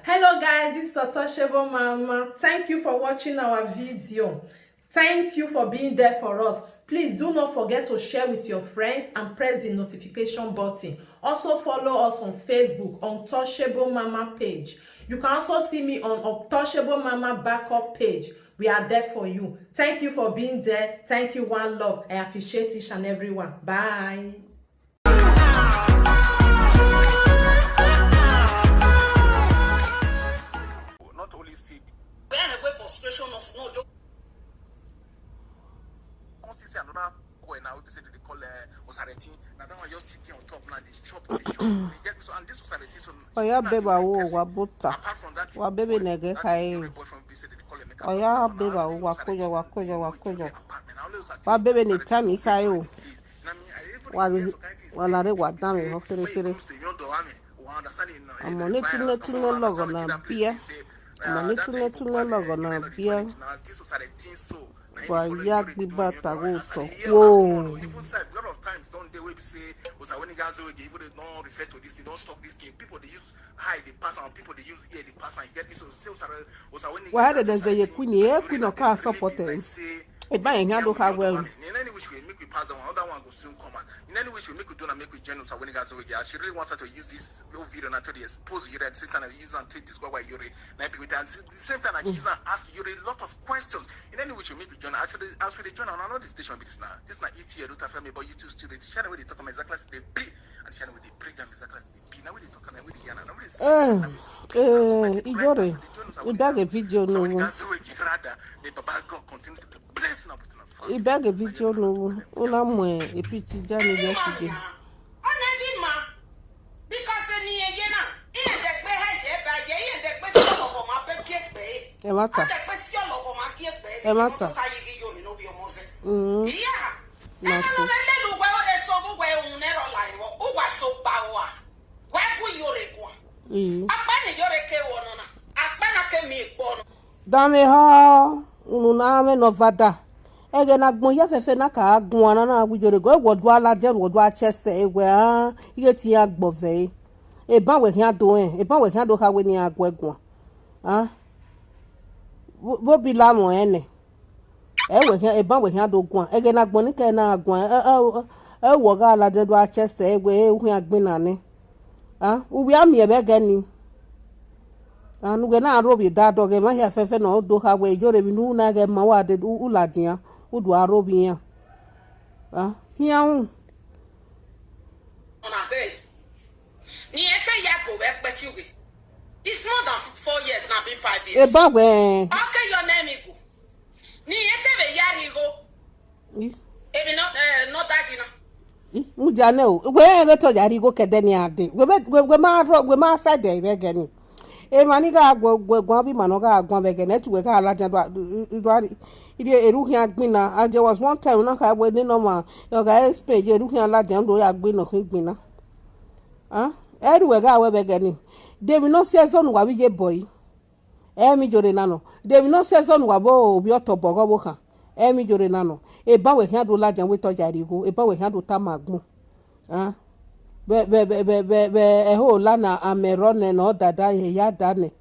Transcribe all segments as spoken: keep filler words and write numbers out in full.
Hello guys, this is Untouchable Mama. Thank you for watching our video. Thank you for being there for us. Please do not forget to share with your friends and press the notification button. Also follow us on Facebook, Untouchable Mama page. You can also see me on Untouchable Mama backup page. We are there for you. Thank you for being there. Thank you, one love. I appreciate each and every one. Bye. Not only see. Where I wait for special notes, no joke. Come see, see another boy now, we say they call, uh, Osareti. Now that one just sitting on top now, they chop, they chop. You get me? So, and this Osareti, so Oya now beba they wo press wa it. Bota. Apart from that, Wa bebe boy, nege that kai. Yoruba boy from B C, they call Emeka. Oya Now, beba now wo wa this kojo, wa Osareti, kojo, wa kojo. Apartment. Now, let's say Wa bebe ni Osareti, tami kai o. Now, me, I even Wa hear some kind things wa say, lare wa dami say ho kere when it kere. Comes to Yondo, I mean, we understand it now. Amo Eh, ne fine, tune someone tune understand logo what na that place bia. Be say, Amo uh, ne that tune thing tune go logo well, na eh, bia. Now, this Osareti, so, Wa ya gbiba tago to. Whoa. Even side, a lot of times don't they will say, Osa when guys will give, they don't refer to this, they don't talk this thing. People they use high, they pass on, people they use ear, they pass on. You get me? So say Osa, Osa when Wa hade de ze ye queen, ye queen o ka support him. E ba yen do ka well. In any which way, make we pass that one. Other one go soon come out. In any which way, make we do na make we join Osa when guys will get. She really wants her to use this little video now to the expose you that same time use and take this go why you. Na be with am. The same time, I use and ask you a lot of questions. In any which you make you join. Actually, as we dey join, I know the station be this now. This na E T A Ruta Femi, but YouTube still dey share where they talk about exactly as they be, and share where they bring them exactly as they be. Now we dey talk and we dey yarn, now we dey say, Eh, now we dey speak, eh, so many people Ijore, like that, they join us, I want to ask. Video no. So when you guys say, "Rather, may Baba God continue to bless now with enough family." Ibage video no. Una mwe, e piti jani yesterday. Ọ na-adị mma. Because ni eye na, ihe dị ekpe ha ji ebe a, ihe dị ekpe si ọlọgọ ma be ki ekpe. E mata. Ọ dị ekpe si ọlọgọ ma ki ekpe. E mata. Ọtụtụ anyị gị yori n'obi ọmụzị. Mm. Ihe a. Na so. Ebe na lelu gwa eso bụ gwa ewu nero la iwo. Ụgwa so ba wa. Gwa ku yore kwa. Mm. Akpa ni yore ke wono na. Akpa na ke mi kpono. Dame ha, unu na ame no vada. Ege na gbon ya fefe na ka agun ana na wijore go wo du ala je wo du achese ewe a. Iye ti ya gbove. E ba we hian do en. E ba we hian do ka we ni agwe gun. Ah. Wo bi la mo ene. E we hian, e ba we hian do gun. Ege na gbon ni ke na gun. E, e, e, e wo ga ala je du achese ewe e hu ya gbin na ni. Ah, uwe ami ebe gani. Anu ge na ro bi da do ge ma ya fefe no do ka we yo re bi nu na ge ma wa de u la dia. U du aro bi ya. Ah, hian. Ona ge. Ni eke ya go we pe ti uge. It's more than four years now, be five years. E ba we. Okay, your name igu. Ni eke be ya ri go. Emi no, eh, no dagi na. Ih, mu dia ne o. We e to ya ri go kede ni ade. We be, we, we ma ro, we ma sa de be gani. E ma ni ga gwe, gwe gwa bi ma no ga gwa be gani. Tu we ga la jan do, do ari. Ide eru hian gbin na. And there was one time na ka we ni no ma. Yo ga explain je eru hian la jan do ya gbin no kin gbin na. Ah? Eru we ga we be gani. De mi no se so nu wa bi je boy. Emi jore nano. De mi no se so nu wa bo obi oto bogo bo kan. Emi jore nano. E ba we hian do la jan we to ja ri go. E ba we hian do ta ma gbon. Ah. Be, be, be, be, be, be, e ho la na amero ne no dada ye ya da ne.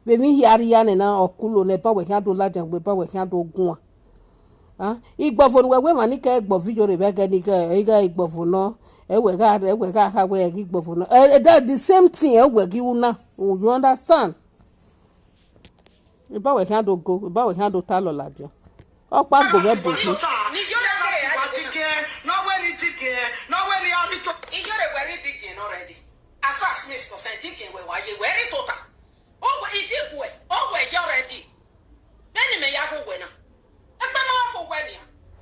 Be mi ya ri ya ne na okulo ne ba we hian do la jan we ba we hian do gun. Ah. Igbo fo nu we we ma ni ke igbo video re be ge ni ke, e ge igbo fo no. E we ga, e we ga ha we igbo fo no. Eh, eh, that the same thing e we gi una. You understand? Iba we kan do go, iba we kan do ta lo la dia. Opa go be bo. Ijore weri digin already. Asas Smith ko se digin we wa ye weri tota. O we idigwe, o we already. Beni me ya go we na. Egbe ma ko we ni.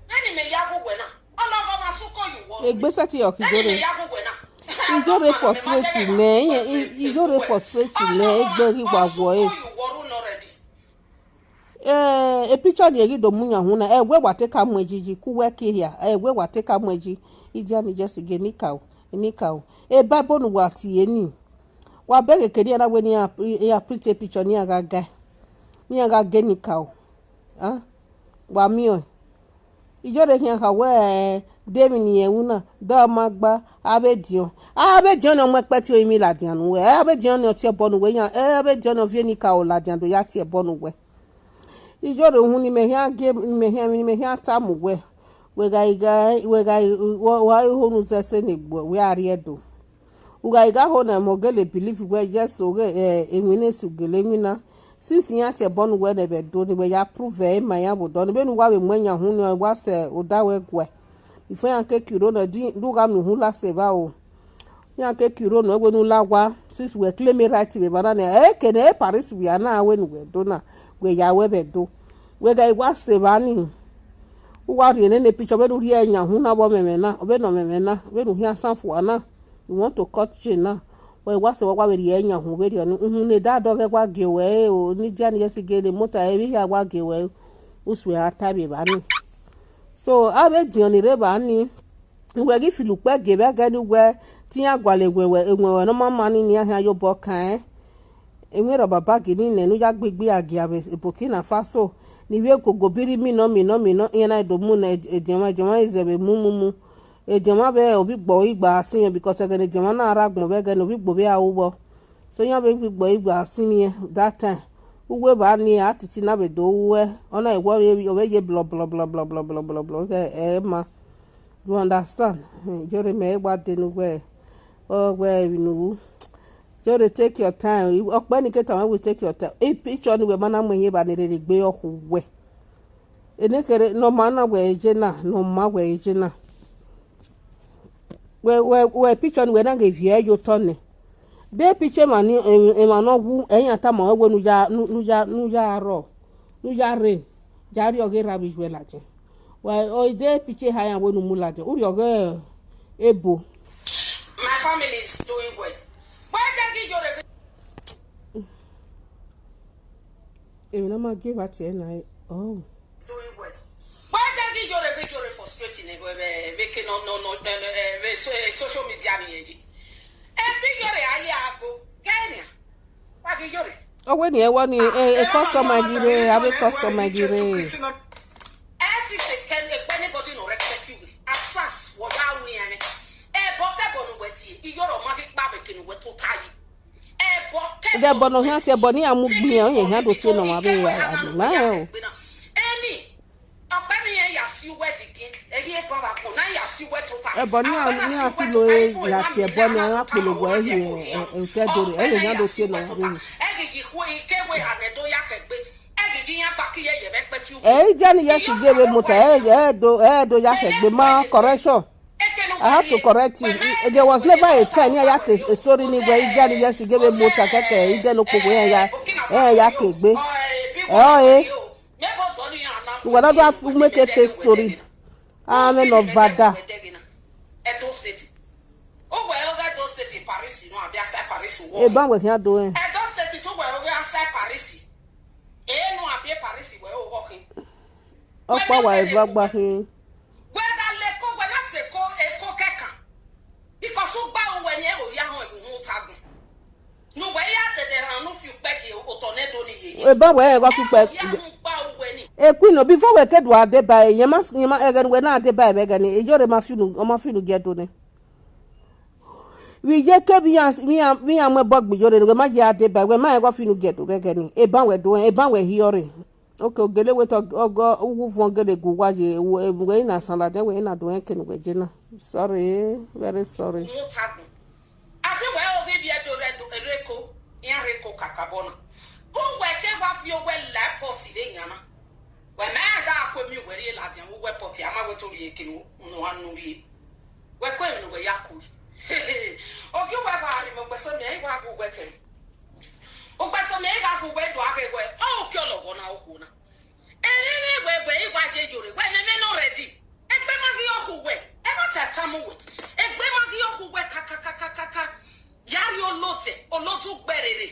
Beni me ya go we na. Ologo ma suko you wo. Egbe se ti o ki Beni me jore. Ya go we na. Ijore frustrate ne, iye, i-, ijore frustrate ne, egbe ri wa wo e. Suko you wo already. Eh, e picture ni eri do munya huna, e we wa te ka mu ejiji, ku we ki hia, e we wa te ka mu eji, ija ni Jesse ge ni ka o, ni ka o. E Bible nu wa ti e ni. Wa be ke kedi ana we ni a, a print a picture ni aga ga. Ni aga ge ni ka o. Ah? Wa mi o. Ijore hian ka we, de mi ni ewu na, da ma gba, abe dion. Abe dion no mwe kpeti o imi ladian we. Abe dion no tie bonu we yan. Abe dion no vie ni ka o ladian do ya tie bonu we. Ijore hu ni me hian ge, ni me hian, ni me hian tamu we. We ga iga, we ga i-, wa, wa i honu ze se ni gbo, we ari edo. Uga iga ho na mo gele believe we yes o ge, eh, enwine su gele enwina. Since ya tie bonu we ne be do ni we ya prove e ma ya bo do ni be nu wa we mwe nya hu ni wa se o da we gwe. Before ya ke kiro na di, du ga mi hu la se ba o. Ya ke kiro na we nu la wa. Since we claim e right be ba na ne. E ke ne e Paris we ana we nu we do na. We ya we be do. We ga i wa se ba ni. Uwa ri ne ne picture be nu ri e nya hu na bo me me na. Be no me me na. Be nu hia san fu ana. You want to cut chain now? We wa se wa wa be ri e nya hu be ri onu. Hu ne da do ge wa ge we o. Ni dia ni yesi ge le mota e bi ya wa ge we. Uswe ata be ba ni. So, abe dion ni re ba ni. We gi filu pe ge be ge ni we. Ti ya gwa le we we, we, we no ma ma ni ni ya yo bo kan e. Enwe ro baba gini ne nu ya gbigbi agi abe Burkina Faso. Ni we gogo biri mi no, mi no, mi no. Yen na do mu na e, e jema, jema ize be mu, mu, mu. E jema be obi gbo igba asin, because ege ne jema na ara gbon be ge no bi gbo be a ubo. So yan be bi gbo igba asin mi e that time. Uwe ba ni atiti na be do uwe. Ona iwo be, o be ye blo, blo, blo, blo, blo, blo, blo, blo, ge, e ma. You understand? Eh, Jore me wa de nu we. O we nu. Jore, take your time. Okpe ni ke time we take your time. E picture ni we mana mu ye ba ni re gbe oku we. Ene kere no mana we eje na, no ma we eje na. We, we, we picture ni we na ge vie yo to ni. De picture ma ni, e, e ma no wu, e yan ta mo we nu ya, nu, nu ya, nu ya ro. Nu ya re. Ja ri oge rabi we la je. We o de picture ha yan we nu mu la je. U ri oge ebo. My family is doing well. Why can't you Èmi náà máa give her tiẹ̀ náà. Oh. Doing well. Why can't you Jore, Jore frustrating e, we, we, we ke no, no, no, no, no, eh, we so, eh, social media ni eji. E bi Jore ali ago. Kenya. Wa gi Jore. Owe ni e wa ni, e, e customer gi re, abi customer gi re. E ti se ken, e pe anybody no respect you. As fast wo ya wi ene. E bo ke bo no we ti, i Jore ma gi pa be ke no we to kai. E bo ke De bo no hia se bo ni amu gbi e, o ye hia do tie no ma be ya, abi ma e o. Eni. Ọ̀gbẹ́ni yẹn yà sí wẹ́ẹ̀dì gín. Èyí ẹ̀ bá wa kàn náà yà sí wẹ́ẹ̀ tó ta. E bo ni a, ni a si lo e la ti e bo ni a polongo e ye, e, e, te do re, e ye yan do tie no ma be. E gigi ku ike we ane do ya kegbe. E gigi yan pa ki ye ye be pe ti u. E je ni yes ge be mota, e, e do, e do ya kegbe ma correction. I have to correct you. There was never a time here ya te story ni we ije ni yes ge be mota keke ide no ko we ya, e ya kegbe. E o e. Ngwa na do make a fake story. Amen of vada. Edo State. O we o ga Edo State in Paris, no, abi outside Paris wo. E ba we hia do e. Edo State to we o ga outside Paris. E no abi Paris we o wo kin. Opa wa eva gba hin. We da le ko, we da se ko, e ko keka. Because u gba u we ni e wo ya hon e bu hun tagun. Nu we ya te de ran nu fi u pe ki o to ne do ni ye ye. E ba we e go fi pe. Ya hun gba u we ni. E ku no before we ke do ade ba e, ye ma, ye ma e gen we na ade ba e be gen e. E Jore ma fi nu, o ma fi nu ge do ni. We je ke bi an, bi an, bi an mo bo gbi Jore ni we ma je ade ba e, we ma e go fi nu ge do be gen e. E ba we do, e ba we hi ore. Okay, ogele we to ogo ugu fun ogele gu wa je, we, we na san la de we na do en ke ni we je na. Sorry, very sorry. Mo tagun. Abi we o ge bi e do re do e re ko, ya re ko kaka bona. Ko we ke wa fi o we la poti de yana. We me da ko mi we re la de we poti ama we to ri e ke no, no anu ri. We ko enu we ya ku. Ogi we ba ri mo gbe so mi e wa ku we te. O gbe so mi e ga ku we do age we. O ki olowo na o ku na. E mi mi we we i wa je Jore. We me me no ready. Egbe ma gi o ku we. E ma ta ta mu we. Egbe ma gi o ku we ka ka ka ka ka ka. Ya ri olote, olotu gberere.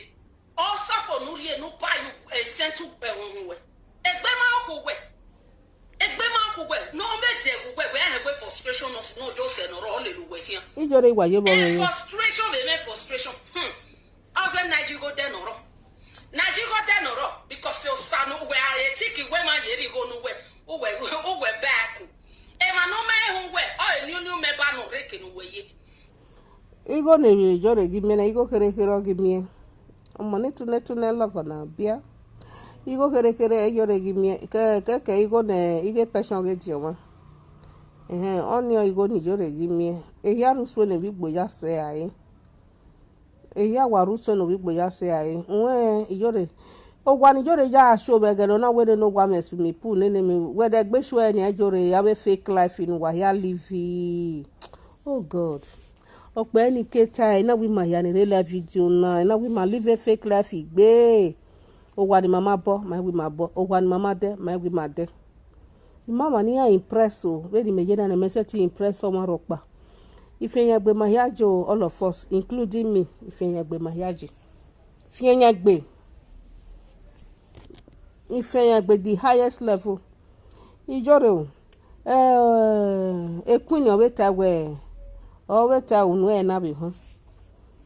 O sapo nu ri e nu pa yu, e sentu e hun we. Egbe ma o ku we. Egbe ma ku we, no me de ku we, we he we frustration of no just no ro le lu we here. Ijore wa ye bo Eh, ye. Frustration, we me frustration. Hmm. Ave Nigeria go de no ro. Nigeria go de no ro because you sanu we are a tiki we ma ye ri go nu we. U we, u we back. Ema no me hu we, o eni uni me ba no reke no we ye. Igho ne ijore gi mie na igho kere kere gi mie. Omo ni tune tune logo na bia. Igho kere kere ijore gi mie ke ke ke igho ne ige peshon ge dioma. Ehe, oni igho ni ijore gi mie. Ehi arusu ne bi gbo ya se aye. Ehi awa arusu no bi gbo ya se aye. Nwe ijore. Ogwa ni ijore ya show be gero na wede no gwa me sumi pu ne ne mi. Wede gbe show ni ijore ya be fake life in wa ya live. Oh God. Okpe ni keta ina wi ma ya ni re live video na ina wi ma live a fake life igbe. Ogwa ni mama bo ma wi ma bo. Ogwa ni mama de ma wi ma de. Mama ni ya impress o. We ni me ye na me se ti impress o ma rokpa. Ife ya gbe ma ya jo all of us including me. Ife ya gbe ma ya je. Ife ya gbe. Ife ya gbe the highest level. Ijore o. Eh, ekwini o beta we. O beta unu e na bi hon.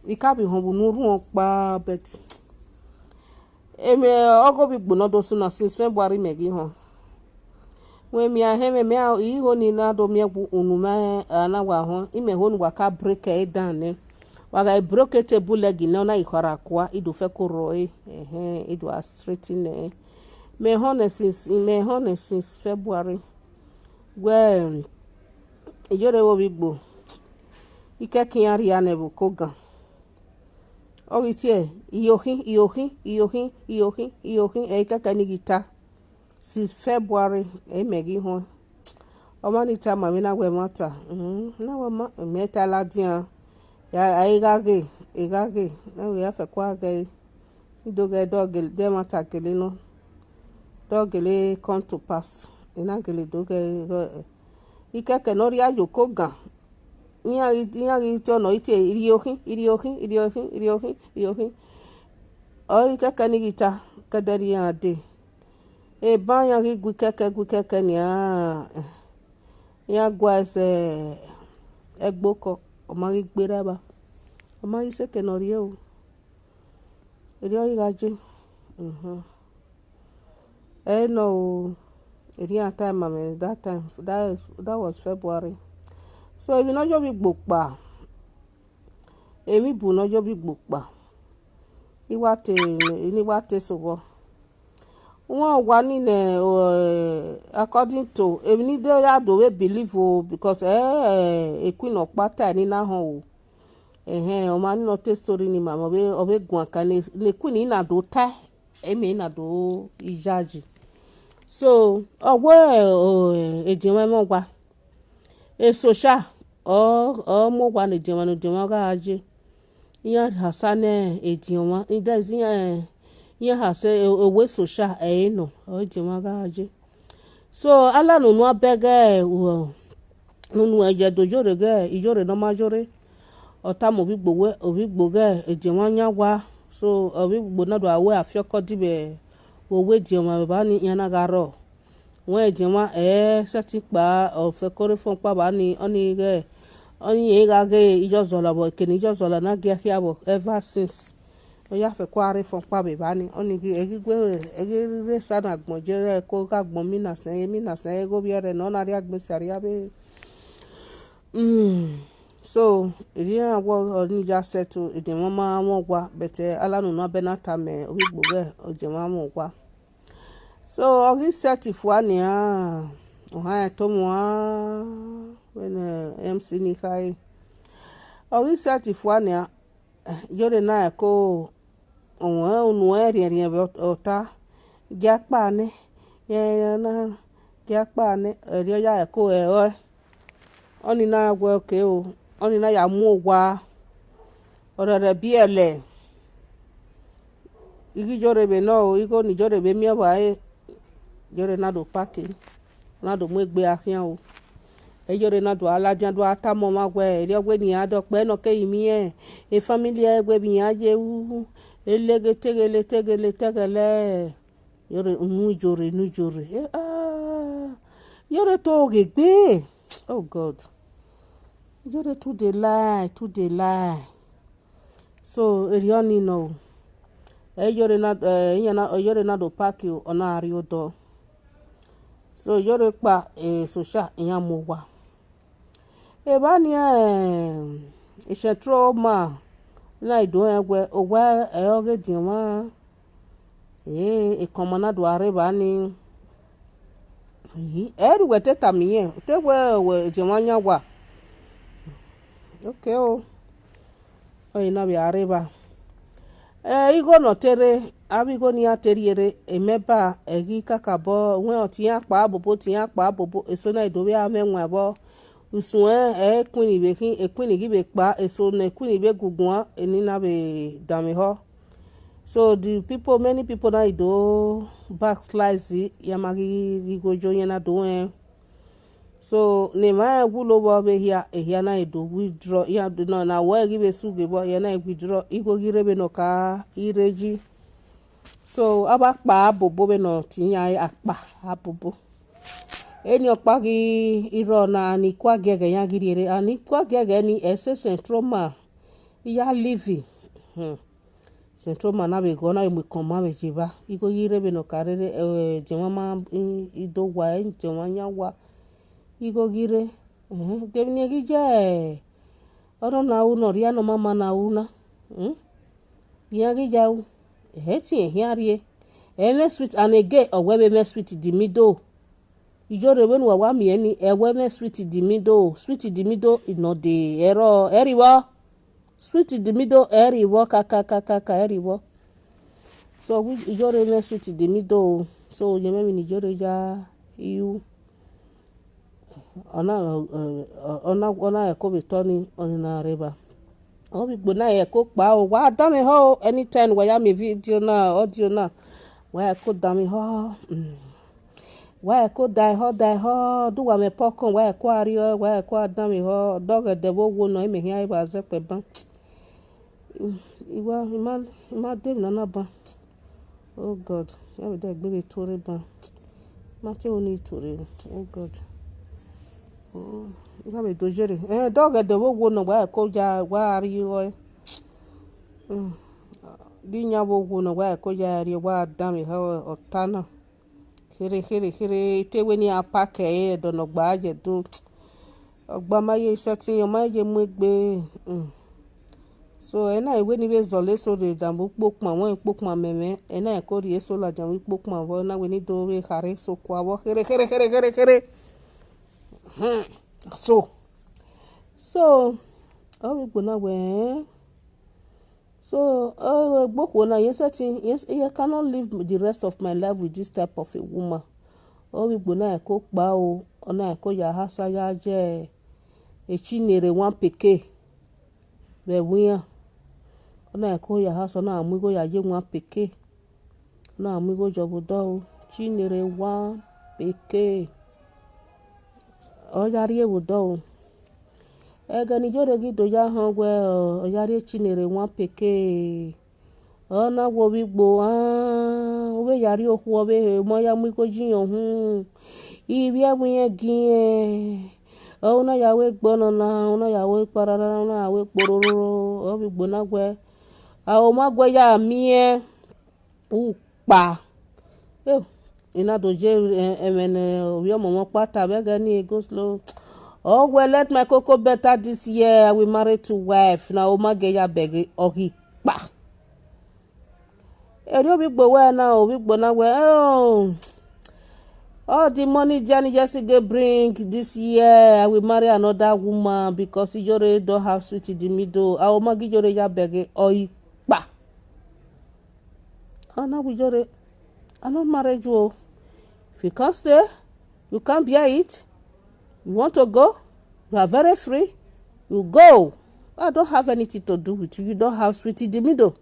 Ika bi hon bunu ru okpa bet. Eme ogo bi gbono do suna since February me gi hon. We mi a he me me a iho ni na do mi egwu unu me ana wa hon. Ime ho nu wa ka break e down ne. Wa ga broke table leg ne ona ikhara kwa ido fe ko ro e. Ehe, ido a straighten e. Me hon e since me hon e since February. We ijore wo bi gbo. Ike kin ari ane bu ko gan. Ogi tie iyohin iyohin iyohin iyohin iyohin e keke ni gita since February e me gi hon. Oma ni ta ma mi na we mata. Mm, na we ma me ta la dia. Ya ai ga ge e ga ge na we ya fe kwa ge. Ido ge do ge de mata gele no. Do gele come to pass. Ina gele do ge ikeke no ri ayo ko gan. Iya iya ri to no ite iri ohin iri ohin iri ohin iri ohin iri ohin. O ikeke ni gita kederi ya de. E ba ya ri gwi keke gwi keke ni a. Ya gwa ese egboko o ma ri gbere ba. O ma ri seke no ri o. Eri o igaje. Mhm. Eh no o. Eri a time mame that time that is that was February. So ebi no jo bi gbokpa. Emi bu no jo bi gbokpa. Iwa te ni wa te so go. Won wa ni ne according to ebi ni de ya do we believe o because eh e queen okpa ta ni na hon o. Ehe o ma ni no te story ni mama o be o be gun aka ni ni queen ni na do ta. Emi na do ijaji. So owo ediwe mo gwa. E so sha o o mo gwa ni ediwe ni ediwe ga aje. Iya hasa ne ediwe. Ida zi ya ya hasa owe so sha e no. O ediwe ga aje. So ala no no abege wo. Nunu eje do jore ge ijore no ma jore. Ota mo bi gbowe obi gboge eje wa nya wa. So obi gbo na do awe afioko dibe wo we je ma ba ni ya na ga ro. Won eje wa e se ti pa o fe kore fon pa ba ni oni ge oni e ga ge ijo zola bo ke ni ijo zola na ge kia bo ever since. Oya fe kwa re fon pa be ba ni oni gi egi gwe egi re sa na gbon je re ko ga gbon mi na sen mi na sen ego bi re no na ri agbon si ari abe. Mm. So ri awo oni ja settle ede won ma won gwa bete ala nu no be na ta me obi gboge oje won won gwa. So ogi set fu ani a o ha to mo a when MC ni kai. Ogi set fu ani a yore na ko. Owo unu eri eri be ota. Gi apa ni. Ye na gi apa ni eri ya ko e o. Oni na gwe oke o. Oni na ya mu ogwa. Orere bi ele. Igi jore be no o igo ni jore be mi oba e. Jore na do paki. Na do mu egbe ahian o. Ejore na do ala jan do ata mo ma gwe eri ogwe ni ado pe no ke imi e e family e gwe bi ya je u elege tegele tegele tegele. Yore nu jore nu jore e ah. Yore to ge gbe. Oh God. Yore to dey lie to dey lie. So eri oni no. Ejore na enya na ejore na do park you ona ari odo. So Yoruba, eh, social, iyan mo wa. E ba ni, eh, iṣẹ́ trauma na ido egbe, owa e oge di wa. Eh, e kan ma na do are ba ni. Yi, e ru we te ta mi yen, te we, we di wa nya wa. Okay o. Oye na bi are ba. Eh, igo no tere, abi igo ni a tere ere, e me ba, e gi kaka bo, we o ti a pa bobo, ti a pa bobo, eso na ido we a me nwa bo. Usun e, e queen be kin, e queen gi be pa, eso ne queen be gugun a, e ni na be dame ho. So the people, many people na ido backslide si, ya ma gi, gi go jo yen na do en. So ne ma e wu lo bo be hia, e hia na ido withdraw, ya do no na we gi be su ge bo, ya na e withdraw, igo gi re be no ka, i re ji. So aba pa bobo be no ti ya a pa bobo. Eni o pa gi iro na ni kwa gege ya gi re, ani kwa gege ni e se central ma. Ya living. Hmm. Central ma na be go na mu kon ma be ji ba. Igo gi re be no ka re re, eh, je wa ma, i, i do wa, eh, je wa nya wa. Igo gi re. Eh, de ni gi je. Oro na u no ria no mama na u na. Hmm? Ya gi ja u. Eh, ti e hia rie. E me sweet and again, o we be me sweet di middle. Ijo re we nu wa wa mi eni, e we me sweet di middle. Sweet di middle, i no de. Ero, eriwo. Sweet di middle, eriwo, ka, ka, ka, ka, ka, eriwo. So, we, ijo re me sweet di middle. So, ye me mi ni ijo re ja, you. Ona, eh, ona, ona e ko be toni, oni na reba. O bi gbo na e ko pa o. Wa da mi ho, anytime wa ya mi video na, audio na. Wa e ko da mi ho. Mm. Wa e ko da ho, da ho. Do wa me popcorn, wa e ko ari o, wa e ko da mi ho. Dog e de wo wo no, me hia ba ze pe ban. Mm. Iwa, ima, ima de na na ban. Oh God, ya be de gbe be tore ban. Ma te oni tore. Oh God. Oh, ya be do jere. Eh, dog e de wo wo no wa e ko ja, wa ari o. Mm. Di nya wo wo no wa e ko ja ari wa da mi ho otana. Here, here, here, te we ni a pa ke e do no gba je do. Ogba ma ye iṣẹ́ tí yan ma ye mu egbe. Mm. So, e na iwe ni be zole so de dambu popon, won popon meme. E na e ko ri eso la dambu popon, wo na we ni do we kare so kwa wo. Here, here, here, here, here. Hmm. So. So, o bi gbo na we, eh? So, oh, gboko na, yes, I think, yes, I cannot live the rest of my life with this type of a woman. Oh, we gbo na e ko pa o, ona e ko ya hasa ya je, e chinere wan peke, be wiyan. Ona e ko ya hasa na amu go ya je wan peke. Na amu go job do o, chinere wan peke. O ya ri e wo do o. Ege ni jo re gi do ya han gwe o, o ya ri e chinere wan peke. Ona wo bi gbo, ah, o be ya ri oku o be he, mo ya mu ko jiyan hun. Ibi e bu yen gi e. O na ya we gbo na na, o na ya we para na, o na ya we pororo, o bi gbo na gwe. A o ma gwe ya mi e. U pa. Eh, ina do je, eh, emene, obi omo mo pa ta be ge ni go slow. Oh, well, let my cocoa better this year. I will marry two wife. Na o ma ge ya beg ohi pa. Eri obi gbo we na, obi gbo na we. Oh. All the money Johnny Jesse go bring this year, I will marry another woman because Ijore don't have sweet in the middle. I will marry Ijore ya beg ohi pa. Oh, now we Ijore, I no marry you. If you can't stay, you can't bear it. You want to go? You are very free. You go. I don't have anything to do with you. You don't have sweet in the middle.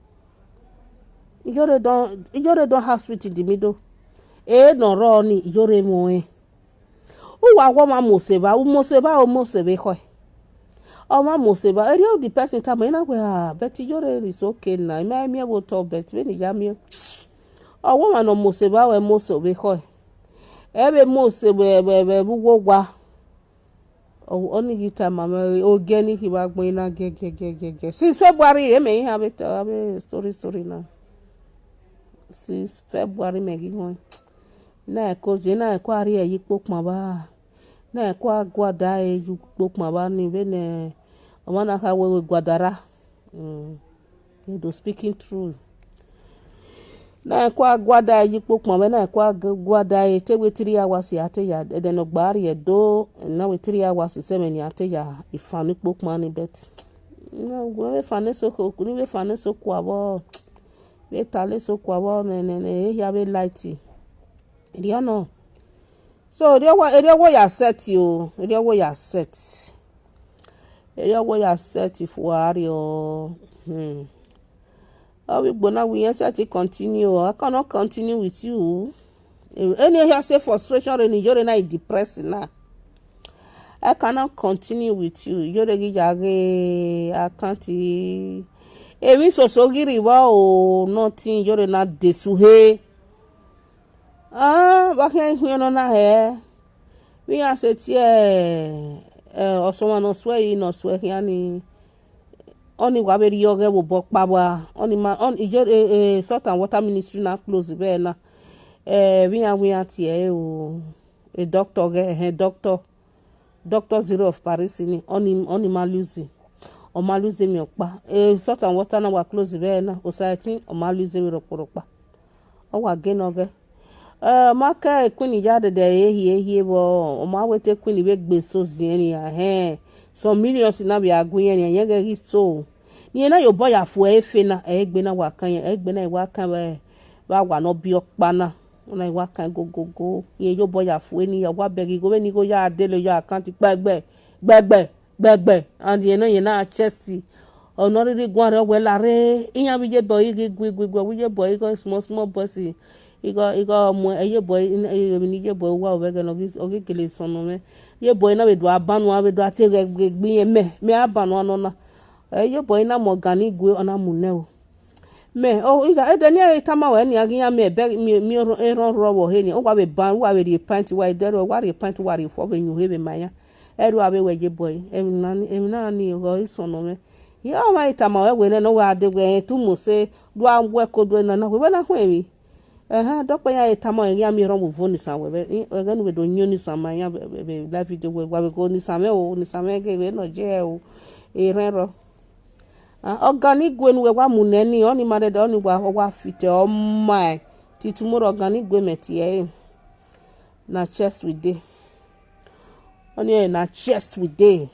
Ijore don't, Ijore don't have sweet in the middle. Eh, no, Ronnie, Ijore mo eh. Uwa wo ma mose ba, u mose ba, o mose be ko. O ma mose ba, eri o the person ta mo ina we ah, but Ijore is okay na. Me me wo to but me ni ya mi. O wo ma no mose ba we mose be ko. E be mose be be be bu wo wa. O, oni gi ta ma me o ge ni ki ba gbon ina ge ge ge ge ge. Since February, e me ha be ta be story story na. Since February me gi won. Na eko zi na eko ari eyi kpokpon ba. Na eko agwada eyi kpokpon ba ni be ne. Omana ka wewe gwadara. Mm. They do speaking true. Na eko agwada eyi kpokpon be na eko agwada e te we three hours ya te ya. Ede no gba ari edo na we three hours seven ya te ya. Ifani kpokpon ni bet. Na we fane so ko ni we fane so kwa bo. We tale so kwa bo ne ne ne ya we light. Eri ono. So eri owo eri owo ya set you. Eri owo ya set. Eri owo ya set for ari o. Hmm. Obi gbona we yan set continue. I cannot continue with you. Any here say frustration in Ijore na e depressing na. I cannot continue with you. Ijore gi jage akanti. Emi so so giri wa o nothing Ijore na desuhe. Ah, ba ke hu no na he. We are set here. Eh, osoma no swear, you no swear yani. Oni wa be ri oge wo bo pa wa. Oni ma on ijo eh, eh, salt and water ministry na close be na. Eh, we are we are tie o. A doctor ge eh doctor. Doctor Zero of Paris ni oni oni ma lose. O ma lose mi opa. Eh, salt and water na wa close be na. O sa tin o ma lose mi ropo ropa. O wa ge no ge. Eh, ma ke queen ya de de ehi ehi bo. O ma we te queen we gbe so zien ya he. So millions na bi agun yen yen ge so. Ni na yo boy afu e fe na e gbe na wa kan yen e gbe na wa kan we. Wa wa no bi opa na. Na wa kan go go go. Yen yo boy afu e ni ya wa begi go we ni go ya de le ya kan ti gbegbe gbegbe gbegbe and yen na yen na Chelsea. Ono riri gwan re we la re. Iyan bi je boy gi gwi gwi gwi wi je boy go small small bossy. Igo igo mo eye boy eye mi ni je boy wa we ga no gi ogi kele sono me. Ye boy na we do abanu a we do ate ge gbi yen me me abanu ano na. Eye boy na mo gani gwe ona mu ne o. Me o iga e de ni e tama we ni agi ya me be mi mi ero ro wo he ni o wa we ban wa we ri pant wa de ro wa ri pant wa ri fo we nyu he be maya. Eru abe we je boy. Em na ni em na ni go isono me. Ye o ma itama we we ne no wa de we tu mo se do a we ko do na na we we na ko emi. Ehe dokpe ya itama e ya mi ro mu vo ni san we be e ga nu we do nyo ni san ma ya be live video we wa we go ni san me o ni san me ge we no je o. E ren ro. Ah, organic gwe nu we wa mu ne ni oni ma de oni wa wa fit o mai. Ti tomorrow organic gwe me ti e. Na chest we dey. Oni e na chest we dey.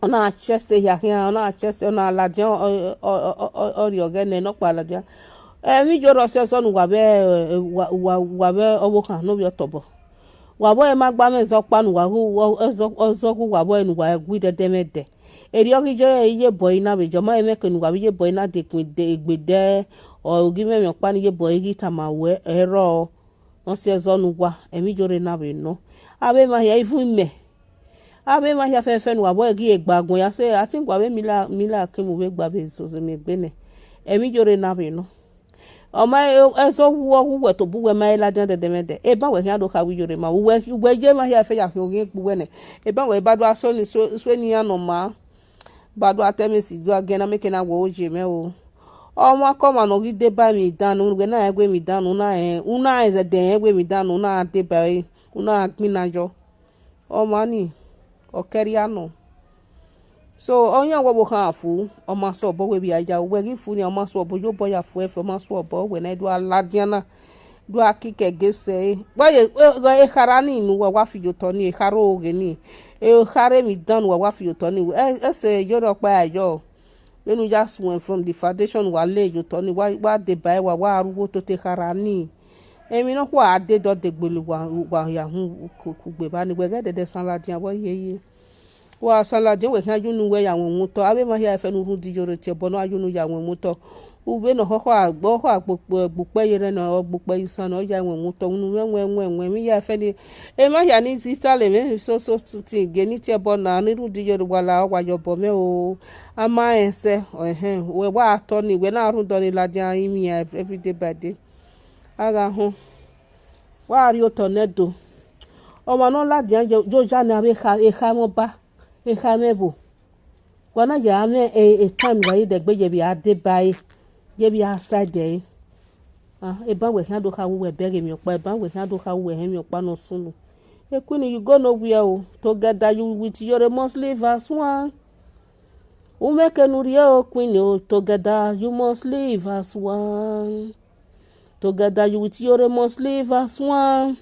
Ona chest ya ya ona chest ona la je o o o o ri oge ne no pa la je. E mi jo ro se so nu wa be wa wa wa be owo kan no bi otobo. Wa bo e ma gba me zo pa nu wa hu ezo ozo hu wa bo e nu wa gwi de de me de. Eri ogi jo e ye boy na be jo ma e me ke nu wa be ye boy na de kun de egbe de. O gi me me pa ni ye boy gi tama we ero. Won se zo nu wa emi jo re na be no. Abe ma ya ifu me. Abe ma ya fe fe nu wa bo gi egba gun ya se ati gwa be mi la mi la ki mu be gba be so se me gbe ne. Emi jo re na be no. O ma e so wu o wu we to bu we ma e la jan de de me de. E ba we ya do ka wi jo re ma. We we je ma ya fe ya fi ogin pu we ne. E ba we ba do aso ni so so ni ya no ma. Ba do atemi si do agena me ke na wo je me o. O ma ko ma no gi de ba mi danu we na egwe mi danu na e. Una e de egwe mi danu na de ba e. Una gbin na jo. O ma ni. O keri ano. So oyan wo bo kan afu o ma so bo we bi aja we gi fu ni o ma so bo yo bo ya fu e fu o ma so bo we na do aladiana. Do akike gese wa ye e harani nu wa wa fi yo to ni e haro oge ni e hare mi dan wa wa fi yo to ni e se yo ro pa ayo. When we just went from the foundation wa le yo to ni wa wa de ba wa wa aruwo to te harani. Emi no kwa ade do de gbelu wa wa ya hu ku gbe ba ni we ge de de san la dia wo ye ye. Wa san la dia we kan ju nu we ya won mu to abe ma ya fe nu ru di yo re te bo no aju nu ya won mu to. Ube no ho ho agbo ho agbo gbo pe ye re no gbo pe isan no ya won mu to nu we we we we mi ya fe ni. E ma ya ni sister le me so so ti ge ni te bo na ni ru di yo wa la wa yo bo me o. Ama ense ehe we wa to ni we na ru do ni la dia imi every day by day. Aga hon. Wa ri oto ne do. O ma no la dia jo ja na be kha e kha mo ba. E kha me bo. Wa na ya me e e time wa ide gbe je bi ade bai. Je bi aside e. Ah, eban we hian do ka we beg mi okpa, eban we hian do ka we he mi okpa no sunu. E Queen, you go nowhere o. Together you with your must leave as one. Ume kenurie o Queen o, together you must leave as one. Together you with your must leave as one.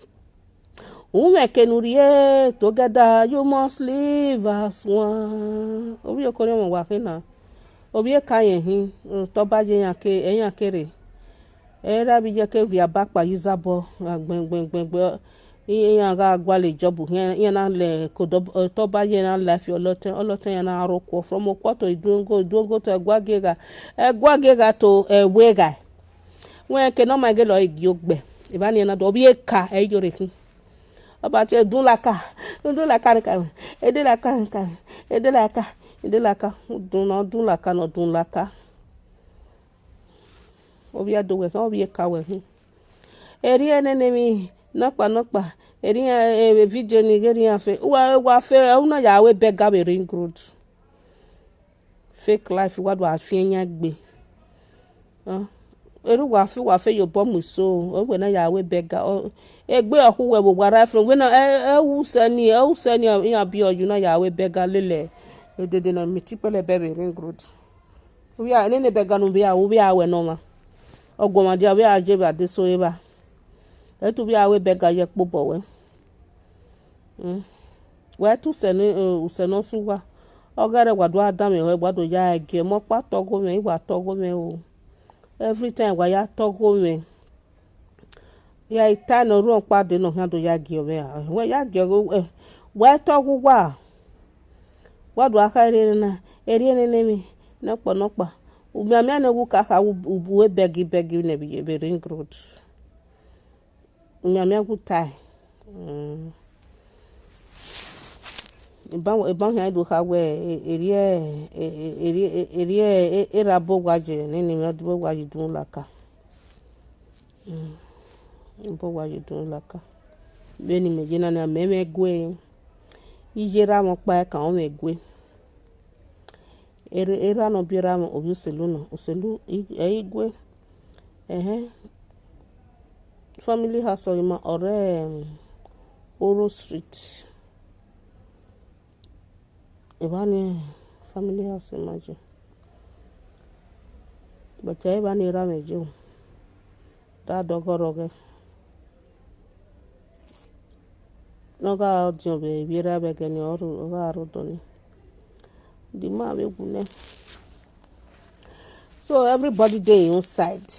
Ume kenurie, together you must leave as one. Obi okore mo wa kina. Obi e ka yen hin, to ba je yan ke, e yan kere. Era bi je ke via back pa user bo, gben gben gben gben. Iye yan ga gwa le job, iye na le ko do, to ba je na life yo lote, olote yan na ro ko from okwo to idungo, idungo to egwa gega. Egwa gega to ewega. Wen ke no ma ge lo igi ogbe. Iba ni na do bi e ka e yo re hin. Oba ti edun laka. Edun laka ni ka. Edun laka ni ka. Edun laka. Edun laka. Dun no dun laka no dun laka. Obi ado we, obi e ka we hin. Eri enene mi, nokpa nokpa. Eri e video ni geri afe. Wa wa fe, una ya we bega be ring road. Fake life, wa do afi enya gbe. Huh? Eru wa fi wa fe yo bomu so. O we na ya we bega. O egbe oku we bo wa right from. We na e e u se ni, e u se ni ya bi oju na ya we bega lele. E dede na mi ti pele bebe ring road. We are nene bega no be a, we are we no ma. Ogo ma dia we a je ba de so e ba. E tu be a we bega ye po bo we. Mm. We tu se ni, eh, u se no su wa. Ogere wa do adam e we wa do ya ge mo pa to go me, wa to go me o. Every time wa ya to go me. Ya ita no ru pa de no ha do ya ge o me. We ya ge o, eh, we to go wa. Wa do aka ere na, ere ne ne mi. No po no pa. U mi ami ne gu ka ka u we begi begi ne bi be ring road. Nyame agu tai. Mm. Eban eban hia do ka we, eri eri eri era bo gwaje ni ni me do gwaje dun laka. Mm. Bo gwaje dun laka. Be ni me je na na me me gwe. Ije ra mo pa ka o me gwe. Era no bira mo obi uselu no uselu igwe. Ehe. Family house oyima ore, um, Oro Street. Ebani family house, imagine. But ebani era mejo. Da dogoroge. Noga audio be bira be gani oru oga aru doni. The man be gune. So everybody dey inside.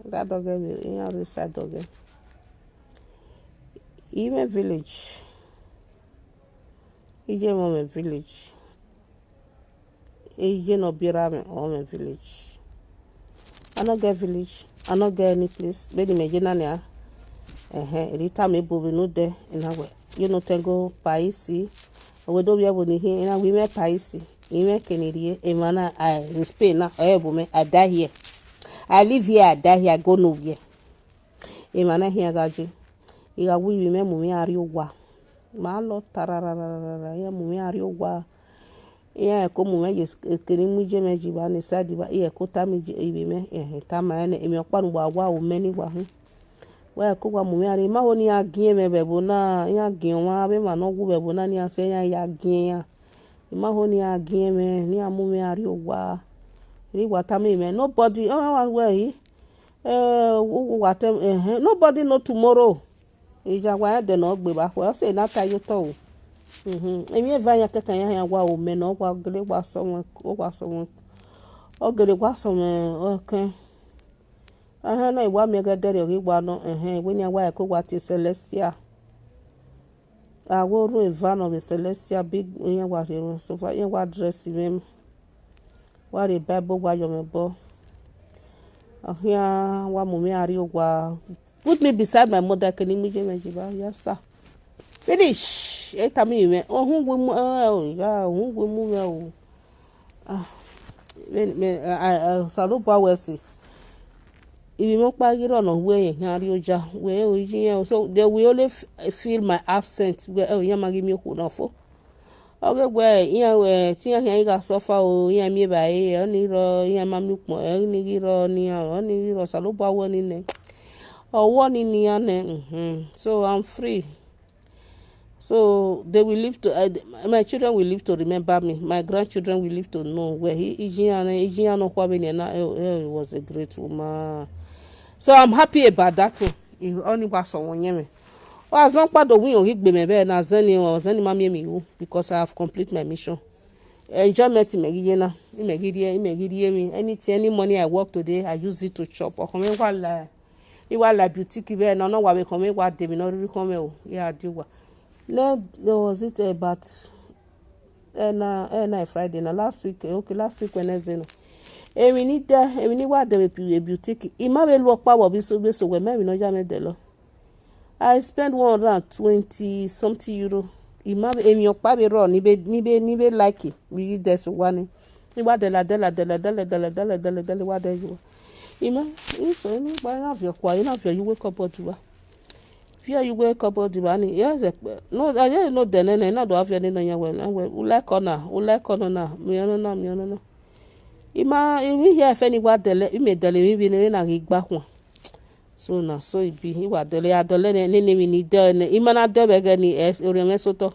That dog be in our side dog. Even village. Ije mama village. Ije no bira me or me village. I no get village. I no get any place. Be the me jena ne. Eh eh. Rita me bo be no de. Ina we. You no tengo paisi. We do we bo ni here. Ina we me paisi. Ime kenirie. Emana I in Spain na. Eh bo me. I die here. I live here. I die here. I go nowhere. Emana here gaji. Iga we we me mu me ari owa. Ma lo tarararara. Ya mu me ari owa. Iya ko mu me yes kini mu je me ji ba ni sadi ba iya ko ta mi je ibi me eh ta ma ne emi opa nu wa wa o me ni wa hu. Wa ko wa mu me ari ma ho ni agie me be bo na ya gie wa be ma no gu be bo na ni ase ya ya gie ya. Ma ho ni agie me ni amu me ari o wa. Ri wa ta mi me nobody oh wa we yi. Eh wa tem eh nobody know tomorrow. Ija wa ya de no gbe ba ko se na ta yo to o. Mhm. Emi e va ya keke ya ya wa o me no wa gele wa so won o wa so won. O gele wa so won o kan. Aha na iwa mi ga dere ri wa no eh we ni wa ko wa ti celestial. A wo ru eva no be celestial big yen wa re so fa yen wa dress me. Wa re Bible wa yo me bo. Ahia wa mu mi ari o wa. Put me beside my mother kini mi je me ji ba. Yes sir. Finish. E ta mi me. Ohun we mu eh o ya ohun we mu me o. Ah. Me me I I salu pa we si. Ibi mo pa giro no we yen ari o ja. We o ji yen so they will only feel my absent. We o yen ma gi mi oku na fo. Oge gbe iya we ti ya ya ga suffer o, iya mi ba e, oni ro, iya ma mi pon, oni gi ro ni, oni gi ro sa lo ba wo ni ne. O wo ni ni ya ne. Mm-hmm. So I'm free. So they will live to, uh, my children will live to remember me. My grandchildren will live to know where he, Ijian, Ijian no kwa be ni na, eh, eh, was a great woman. So I'm happy about that one. If only was someone, yeah, me. Wa zan pa do win o higbe me be na zani o zani ma mi mi o, because I have complete my mission. Enjoyment me gi na, me gi die, me gi die mi. Anything, any money I work today, I use it to chop. O ko me wa la, i wa la boutique be na no wa we ko me wa de mi no ri ko me o. Yeah, do wa. No, there was it about, eh, na, eh, na Friday na last week, eh, okay, last week Wednesday na. Emi ni de, emi ni wa de we boutique. I ma be lo pa wo bi so be so we me mi no ja me de lo. I spend one hundred and twenty something euro. I ma be emi o pa be ro ni be ni be ni be like it. Mi de so wa ni. Ni wa de la de la de la de la de la de la de la de la wa de you. I ma, i so ni pa na fi o kwa, i na fi o you wake up o wa. Fear you wake up the money. Yes, eh, no, I don't know the nene, no do have any no ya well, na well. U like ona, u like ona na, mi ona na, mi ona na. Ima, imi here fe ni wa dele, ime dele mi bi ne na gi gba kun. So na so e be, i wa dele, a dele ne ne mi ni de ne. Ima na de be ge ni e ori me so to.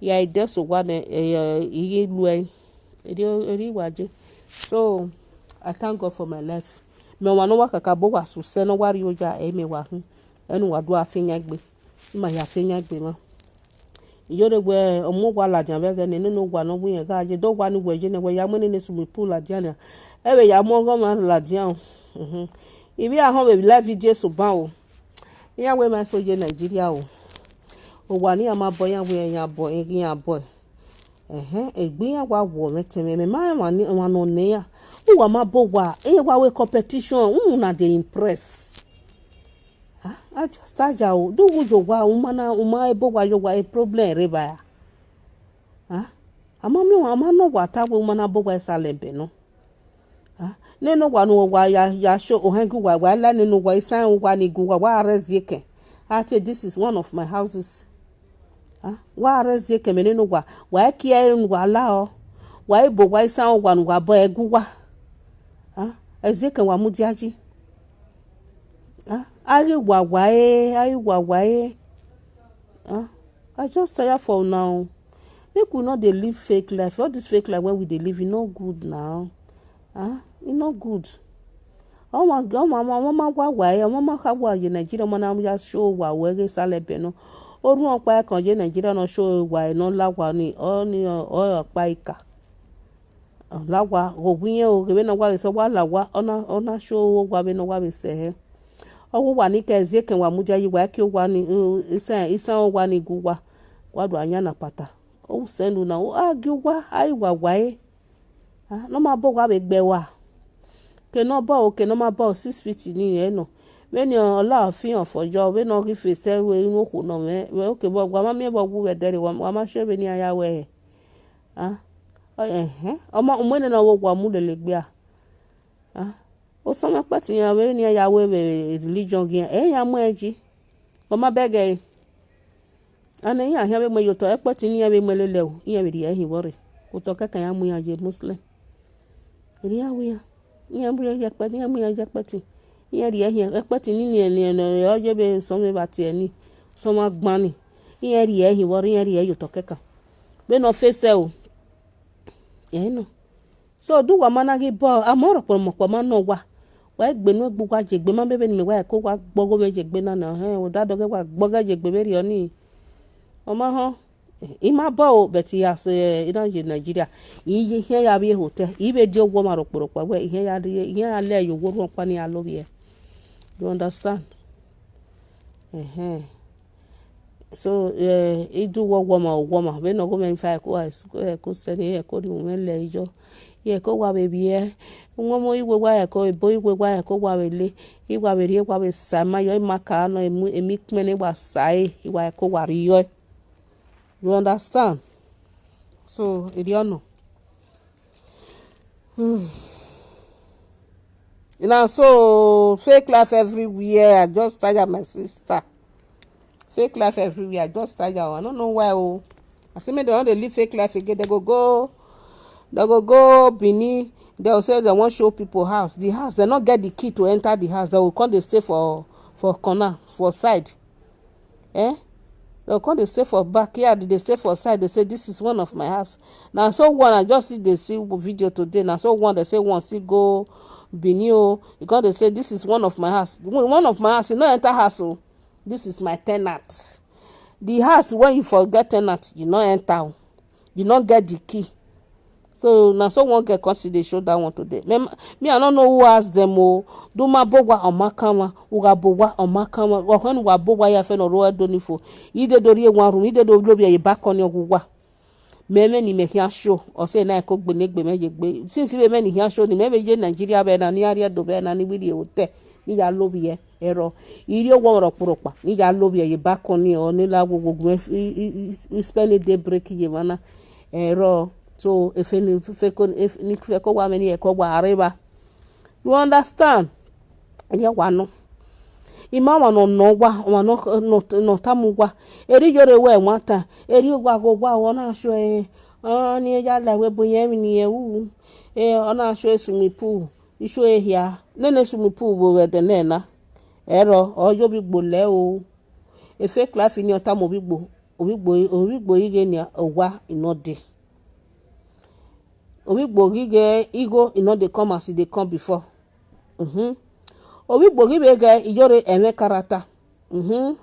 Ya ide so wa ne e igi lu e. Eri eri wa je. So I thank God for my life. Me wa no wa kaka bo wa su se no wa ri oja e me wa hu. Enu wa du afi nya gbe. Ma ya afi nya gbe ma. Iyo de we omo wa la jan be ge ne no wa no wi ga je do wa ni we je ne we ya mo ne ne su mi pu la jan. E we ya mo go ma la jan. Mhm. Ibi a ho we live video so ba o. Iya we ma so je Nigeria o. O wa ni ama boy ya we ya boy ya boy. Ehe, egbe ya wa wo me teme me ma wa ni wa no ne ya. U wa ma bo wa, e wa we competition, u na dey impress. Ah, I just start ya o. Do wu yo wa, u ma na u ma e bo wa yo wa e problem re ba ya. Ah, ama mi wa ma no wa ta we u ma na bo wa e sa le be no. Ah, ne no wa no wa ya ya show o hangu wa wa la ne no wa isan o wa ni gu wa wa arrest yeke. I say this is one of my houses. Ah, wa arrest yeke me ne no wa wa e ki e no wa la o. Wa e bo wa isan o wa no wa bo e gu wa. Ah, ezeke wa mu diaji. Ah, ari wa wa e, ari wa wa e. Ah, I just tire for now. Make we no dey live fake life. All this fake life when we dey live, e no good now. Ah, e no good. Ọmọ ọmọ ọmọ ọmọ ma wá wà ẹ ọmọ ma ká wà yẹ Nàìjíríà ọmọ náà ya ṣó wà wẹ ẹ sálẹ bẹ náà. Ó rún ọpá ẹ kàn yẹ Nàìjíríà náà ṣó wà ẹ náà láwa ní ọ ní ọ ọpá ìkà. Láwa òwú yẹn o kèwé náà wà lè sọ wà láwa ọ̀nà ọ̀nà ṣó wà bẹ náà wà bẹ sẹ̀ ẹ́. Ọwọ́ wà ní kẹ́ ẹ̀ zí èkè wà mújá yìí wà ẹ́ kí ó wà ní ìsàn ìsàn ó wà ní igun wà wà lù àyàn nà pàtà. Ó sẹ́nu náà ó ági wà áì wà wà ẹ́. Ah, no ma bo wa be gbe wa. Ke no bo o, ke no ma bo six feet ni e no. Be ni ola fi on fojo, be no ki fe se we inu ko no me. We o ke bo gwa ma mi bo gu we dere wa ma se be ni aya we. Ah. O eh eh. Omo umene no wo gwa mu lele gbe a. Ah. O so ma pati ya we ni aya we be religion gi. E ya mo eji. O ma bege. Ana iya hia be mo yoto ekpati ni ya be mo lele o. Iya be di ehi wore. Ko to kaka ya mu ya je Muslim. Eri ya we ya. Iya mu ya je ekpati, iya mu ya je ekpati. Iya ri ehi ekpati ni ni ni ni o je be so me bati eni. So ma gbani. Iya ri ehi wore iya ri yoto kaka. Be no face o. E no. So du wa mana gi bo amoro po mo po ma no wa. Wa egbe nu egbu wa je gbe ma bebe ni me wa ko wa gbogo me je gbe na na he o da doge wa gbogo je gbe be ri oni. O ma ho. I ma bo o but ya so e na je Nigeria. I je he ya bi hotel. I be je wo ma ro poro pa we he ya ri he ya le yo wo ro pa ni a lo bi e. You understand? Eh eh. So eh, i du wo wo ma wo ma. Be no go me fa ko a ko se ni e ko du me le ijo. Ye ko wa be bi e. Ngo mo iwe wa e ko bo iwe wa e ko wa be le. I wa be ri e wa be sa ma yo ma ka no emu emi kme ne wa sa e. I wa e ko wa ri yo. You understand? So, e di ono. Hmm. Now so fake life everywhere. I just tired my sister. Fake life everywhere. I just tired. I don't know why. Oh, I say make dem no dey live fake life again. Dem go go, dem go go Benin. Dem go say dem wan show people house. The house, dem no get the key to enter the house. Dem go come dey stay for, for corner, for side. Eh? Dem go come dey stay for backyard, dey stay for side. Dey say, "This is one of my house." Na so one, I just see, dey see video today. Na so one, dem say one still go Benin o. E come dey say, "This is one of my house." One of my house, e no enter house o. "This is my tenant." The house wey you for get tenant, you no enter o. You no get the key. So na so one girl come still dey show that one today. Me, me, I no know who ask them o. Duma bogwa omakanwa, uga bogwa omakanwa. Wa when wa bogwa ya fe no ro do ni fo. Ide do ri one room, ide do lo bi e balcony ogwa. Me me ni me here show. O say na ko gbe ne gbe me ye gbe. Since we me ni here show ni me be ye Nigeria be na ni area do be na ni wi hotel. Ni ya lo bi e ero. Iri owo ro kporo pa. Ni ya lo bi e balcony o ni la wo wo gbe spend a day break ye mana. Ero. So if any fe ko, if ni fe ko wa me ni e ko wa areba. You understand? Ye wa no. Ima wa no no wa, wa no no no tamu wa. Eri yore we wa ta. Eri wa go wa wa na show e. Ah, ni ya la we bo ye mi ni e u. E, ona show e swimming pool. I show e here. Ne ne swimming pool bo we de ne na. Ero, o yo bi gbo le o. E fake life ni o tamu bi gbo. Obi gbo, obi gbo ige ni o wa, e no dey. Obi gbo ige igo, e no dey come as e dey come before. Mhm. Obi gbo gi be ge iyore eme character. Mhm.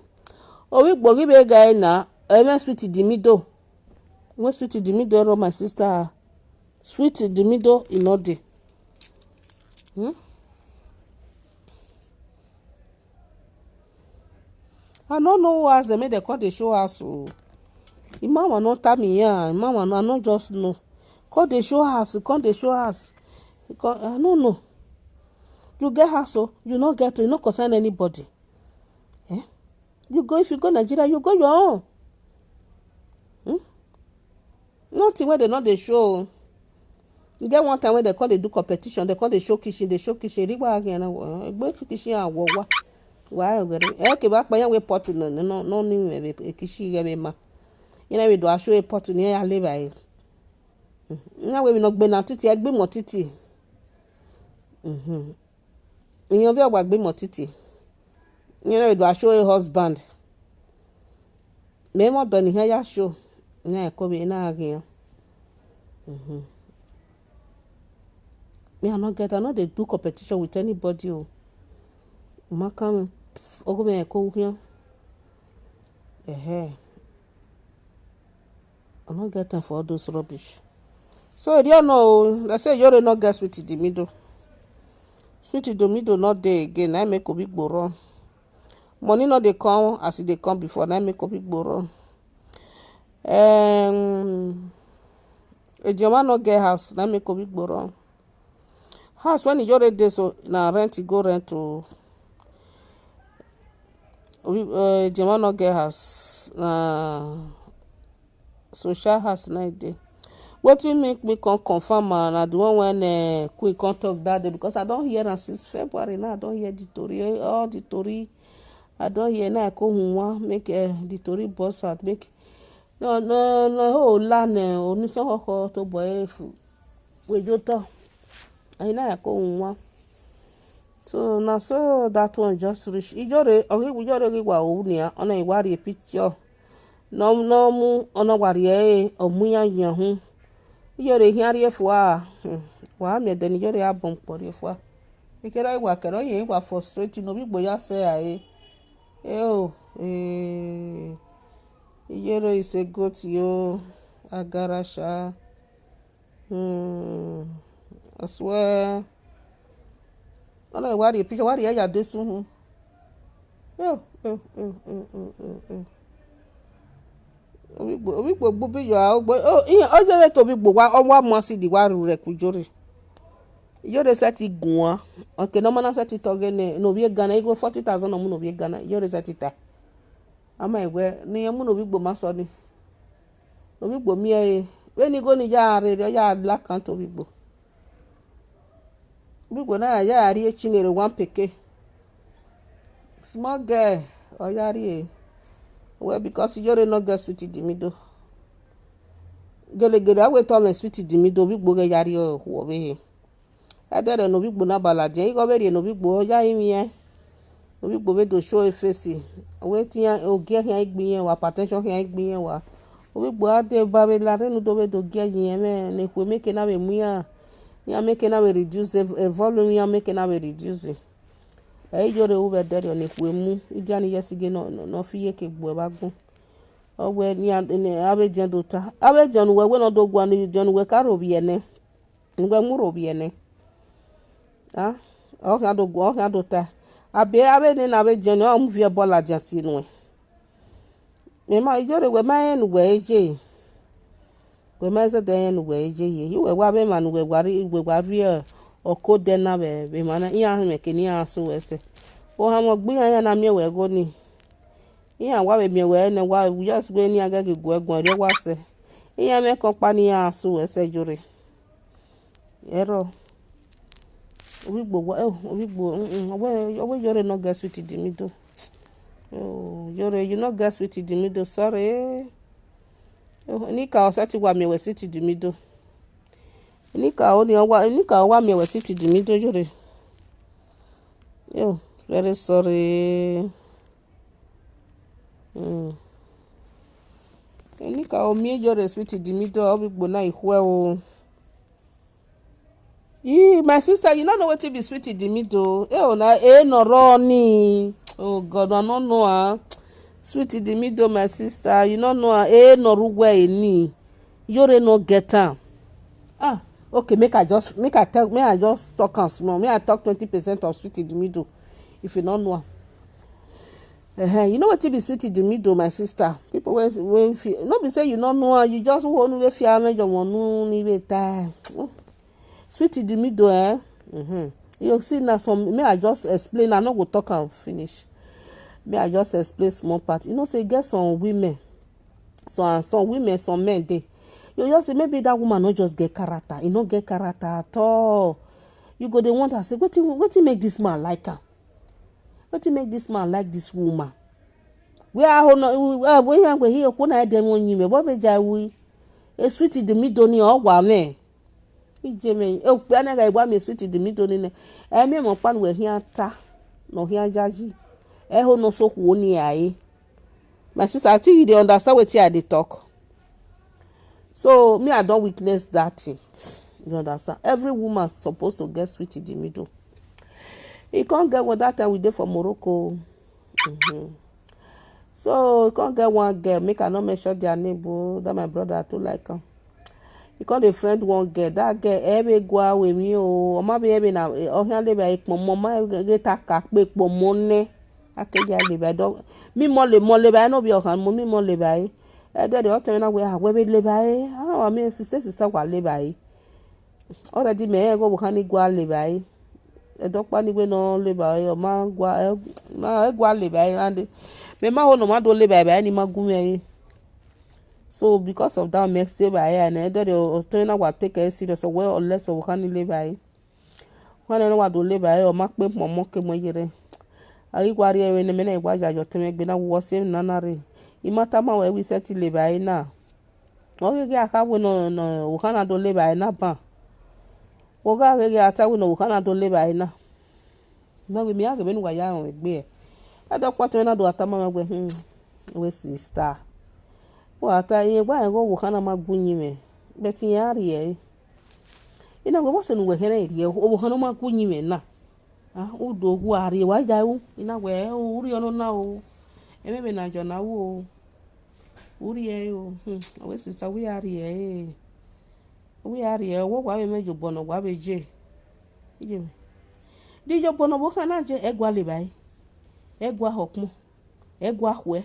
Obi gbo gi be ge na eme sweet di middle. When sweet di middle ero, my sister. Sweet di middle, e no dey. Hmm? I no know who ask dem make dem come dey show house o. Im mama no tell me ya, im mama no, I no just know. Come dey show house, come dey show house. Come, I no know. You get house o, you no get o, you no concern anybody. Eh? You go, if you go Nigeria, you go your own. Hmm? Nothing wey dem no dey show o. E get one time wey dem come dey do competition, dem come dey show kitchen, dey show kitchen. Rigba again na wo, egbe kitchen awo wa. Wa ogere. E ke ba pa yan we pot no no no no ni me be kitchen ye be ma. Ina we do a show a pot ni ya le ba e. Ina we no gbe na titi, egbe mo titi. Mhm. Iyan bi ogba gbe mo titi. Ina we do a show a husband. Me mo do ni ya show. Ina e ko be na again. Mhm. Me, I no get, I no dey do competition with anybody o. Ma come ogo me ko here. Eh eh. I no get time for all those rubbish. So you don't know, I say you no get sweet in the middle. Sweet in the middle not dey again. I make Obi Gbo run. Money no dey come as e dey come before. Na make Obi Gbo run. Um, Ejima no get house. Na make Obi Gbo run. House when you already dey so na rent you go rent o. Obi, uh, Ejima no get house. Na social house na e dey. Wetin make me come confirm am na the one when uh, Queen come talk that day, because I don hear am since February now. I don hear the tori, eh, all the tori. I don hear now. I come home one make uh, the tori burst out. Make no no no ho la ne oni so ho to boy fu. We do to. I na ya ko nwa. So na so that one just reach. Ijore ogi ijore gi wa o ni a ona iwari picture. No no mu ona wari e omu ya yan hu. Ijore hi ari e fua. Hmm. Wa mi de ni ijore abon pori e fua. Ikera iwa kero ye iwa frustrating no bi gboya se aye. E o. Eh. Ijore is a goat yo. Agarasha. Hmm. I swear. Ọlọ́run wá rí picture, wá rí ẹ̀yà dé sún hun. Yo, yo, yo, yo, yo, yo, yo. Obi gbo, obi gbo gbo bi yo a, ogbo. Oh, iyan, o jere to bi gbo wa, o wa mo si di wa ru re ku jore. Yo de set igun wa. Okay, no mana set itoge ne, no bi Ghana, igo forty thousand no mu no bi Ghana. Yo de set ita. Ama egwe, ni emu no bi gbo ma so ni. Obi gbo mi e. We ni go ni ya re, ya la kan to bi gbo. Bigbo na ya ari e chinere one peke. Small girl, or yari e. Well, because Ijore no get sweet in the middle. Gelegele, awe to me sweet di mi do bi gbo ge yari o wo be he. Edere no bi gbo na balade, i go be re no bi gbo ya imi e. No bi gbo be do show e face. We ti ya o ge ya igbi yen wa, hypertension ya igbi yen wa. O bi gbo ade ba be la re nu do be do ge yen me ne ku make na be mu ya. Ya make na be reduce e, e volume ya make na be reduce. E yo re u be dere ne ku mu. I ja ni yesi ge no, no, no fi ye ke gbo e ba gun. Owe ni a, ni a be jen do ta. A be jen we we no do gwa ni jen we ka ro bi ene. Ni we mu ro bi ene. Ah, o kan do gwa, o kan do ta. A be a be ni na be jen o mu vie bola jen ti nu. Me ma ijo re we ma en we eje. We ma ze de en we eje ye. Iwe wa be ma nu we wa ri we wa vi o ko de na be be ma na iya me ke ni a so we se. O ha mo gbi ya na mi we go ni. Iya wa be mi we ne wa just we ni aga gi gwe gwe re wa se. Iya me ko pa ni a so we se jore. Ero. Obi gbo wa, oh, obi gbo. Mm, mm. Owe, owe yore no get sweet di mi do. Oh, yore, you no get sweet di mi do. Sorry. Oh, ni ka o sa ti wa mi we sweet di mi do. Ni ka o ni o wa, ni ka o wa mi we sweet di mi do jore. Oh, very sorry. Mm. Ni ka o mi yore sweet di mi do, obi gbo na ihwe o. Ee, my sister, you no know wetin be sweet in the middle. Eh, oh, na eh, no running. Oh God, I no know, ah. Sweet in the middle, my sister, you no know, ah. Eh, no ruwe ni. Yore no get am. Ah, okay, make I just, make I tell, make I just talk am small. Make I talk twenty percent of sweet in the middle. If you no know am. Uh-huh. You know what be sweet in the middle, my sister? People wey, wey feel, no be say you no know am, you just wan wey feel am, you wan know ni be time. Sweet in the middle, eh? Mm-hmm. You see now, some, may I just explain, I no go talk am finish. May I just explain small part. You know say e get some women, so, and some women, some men dey. You just say maybe that woman no just get character. E no get character at all. You go dey wonder say wetin, wetin make this man like am? Wetin make this man like this woman? Where I hold no, where, where I go here, who na dem wan you me? What be jai we? E sweet in the middle ni o wa me. Ije me, e pe na ga wa me sweet in the middle ni ne. E me mo pan we here ta, no here jaji. E ho no so ku ni ai. My sister, I think you dey understand wetin I dey talk. So me, I don witness that thing. You understand? Every woman supposed to get sweet in the middle. E come get what that time we dey for Morocco. Mm-hmm. So e come get one girl, make I no mention their name, but that my brother too like am. E come dey friend one girl. That girl, ebe gwa we mi o. O ma be ebe na, eh, o hia lebe e pon mo ma ge ta ka pe pon mo ne. Ake ya lebe do. Mi mo le mo lebe no be o kan mo mi mo lebe. E de de o te na we a we be lebe. Ah, wa mi sister, sister wa lebe. Already me e go bu kan ni gwa lebe. E do pa ni we no lebe o ma gwa, eh, ma e gwa lebe and me ma ho no ma do lebe ni ma gu me. So because of that, me say by here, and then the Australian will take it serious. So well, unless we can live by. When I know what to live by, or mark me more, more, more, yere. I require when the men I was at your time, been a was same nanare. In my time, where we set to live by now. Okay, I can't win no, no, we can't do live by now, ban. Okay, I can't win no, we can't do live by now. Magbe mi age benu wa ya ron egbe. Ado kpọtụ na do atama magbe. Hmm. We sister. Wa ata ye gba ego wo kana magunyi me. Beti ya rie. Ina we wose nu we here rie. O wo kana magunyi me na. Ah, u do gu arie wa ja u. Ina we o uri ono na o. Eme me na jo na wo. Uri e o. Hmm. We sister we arie. We arie. Wo wa we me jo bono wa be je. Ije me. Di jo bono bo kana je egwa le bai. Egwa hokmo. Egwa hwe.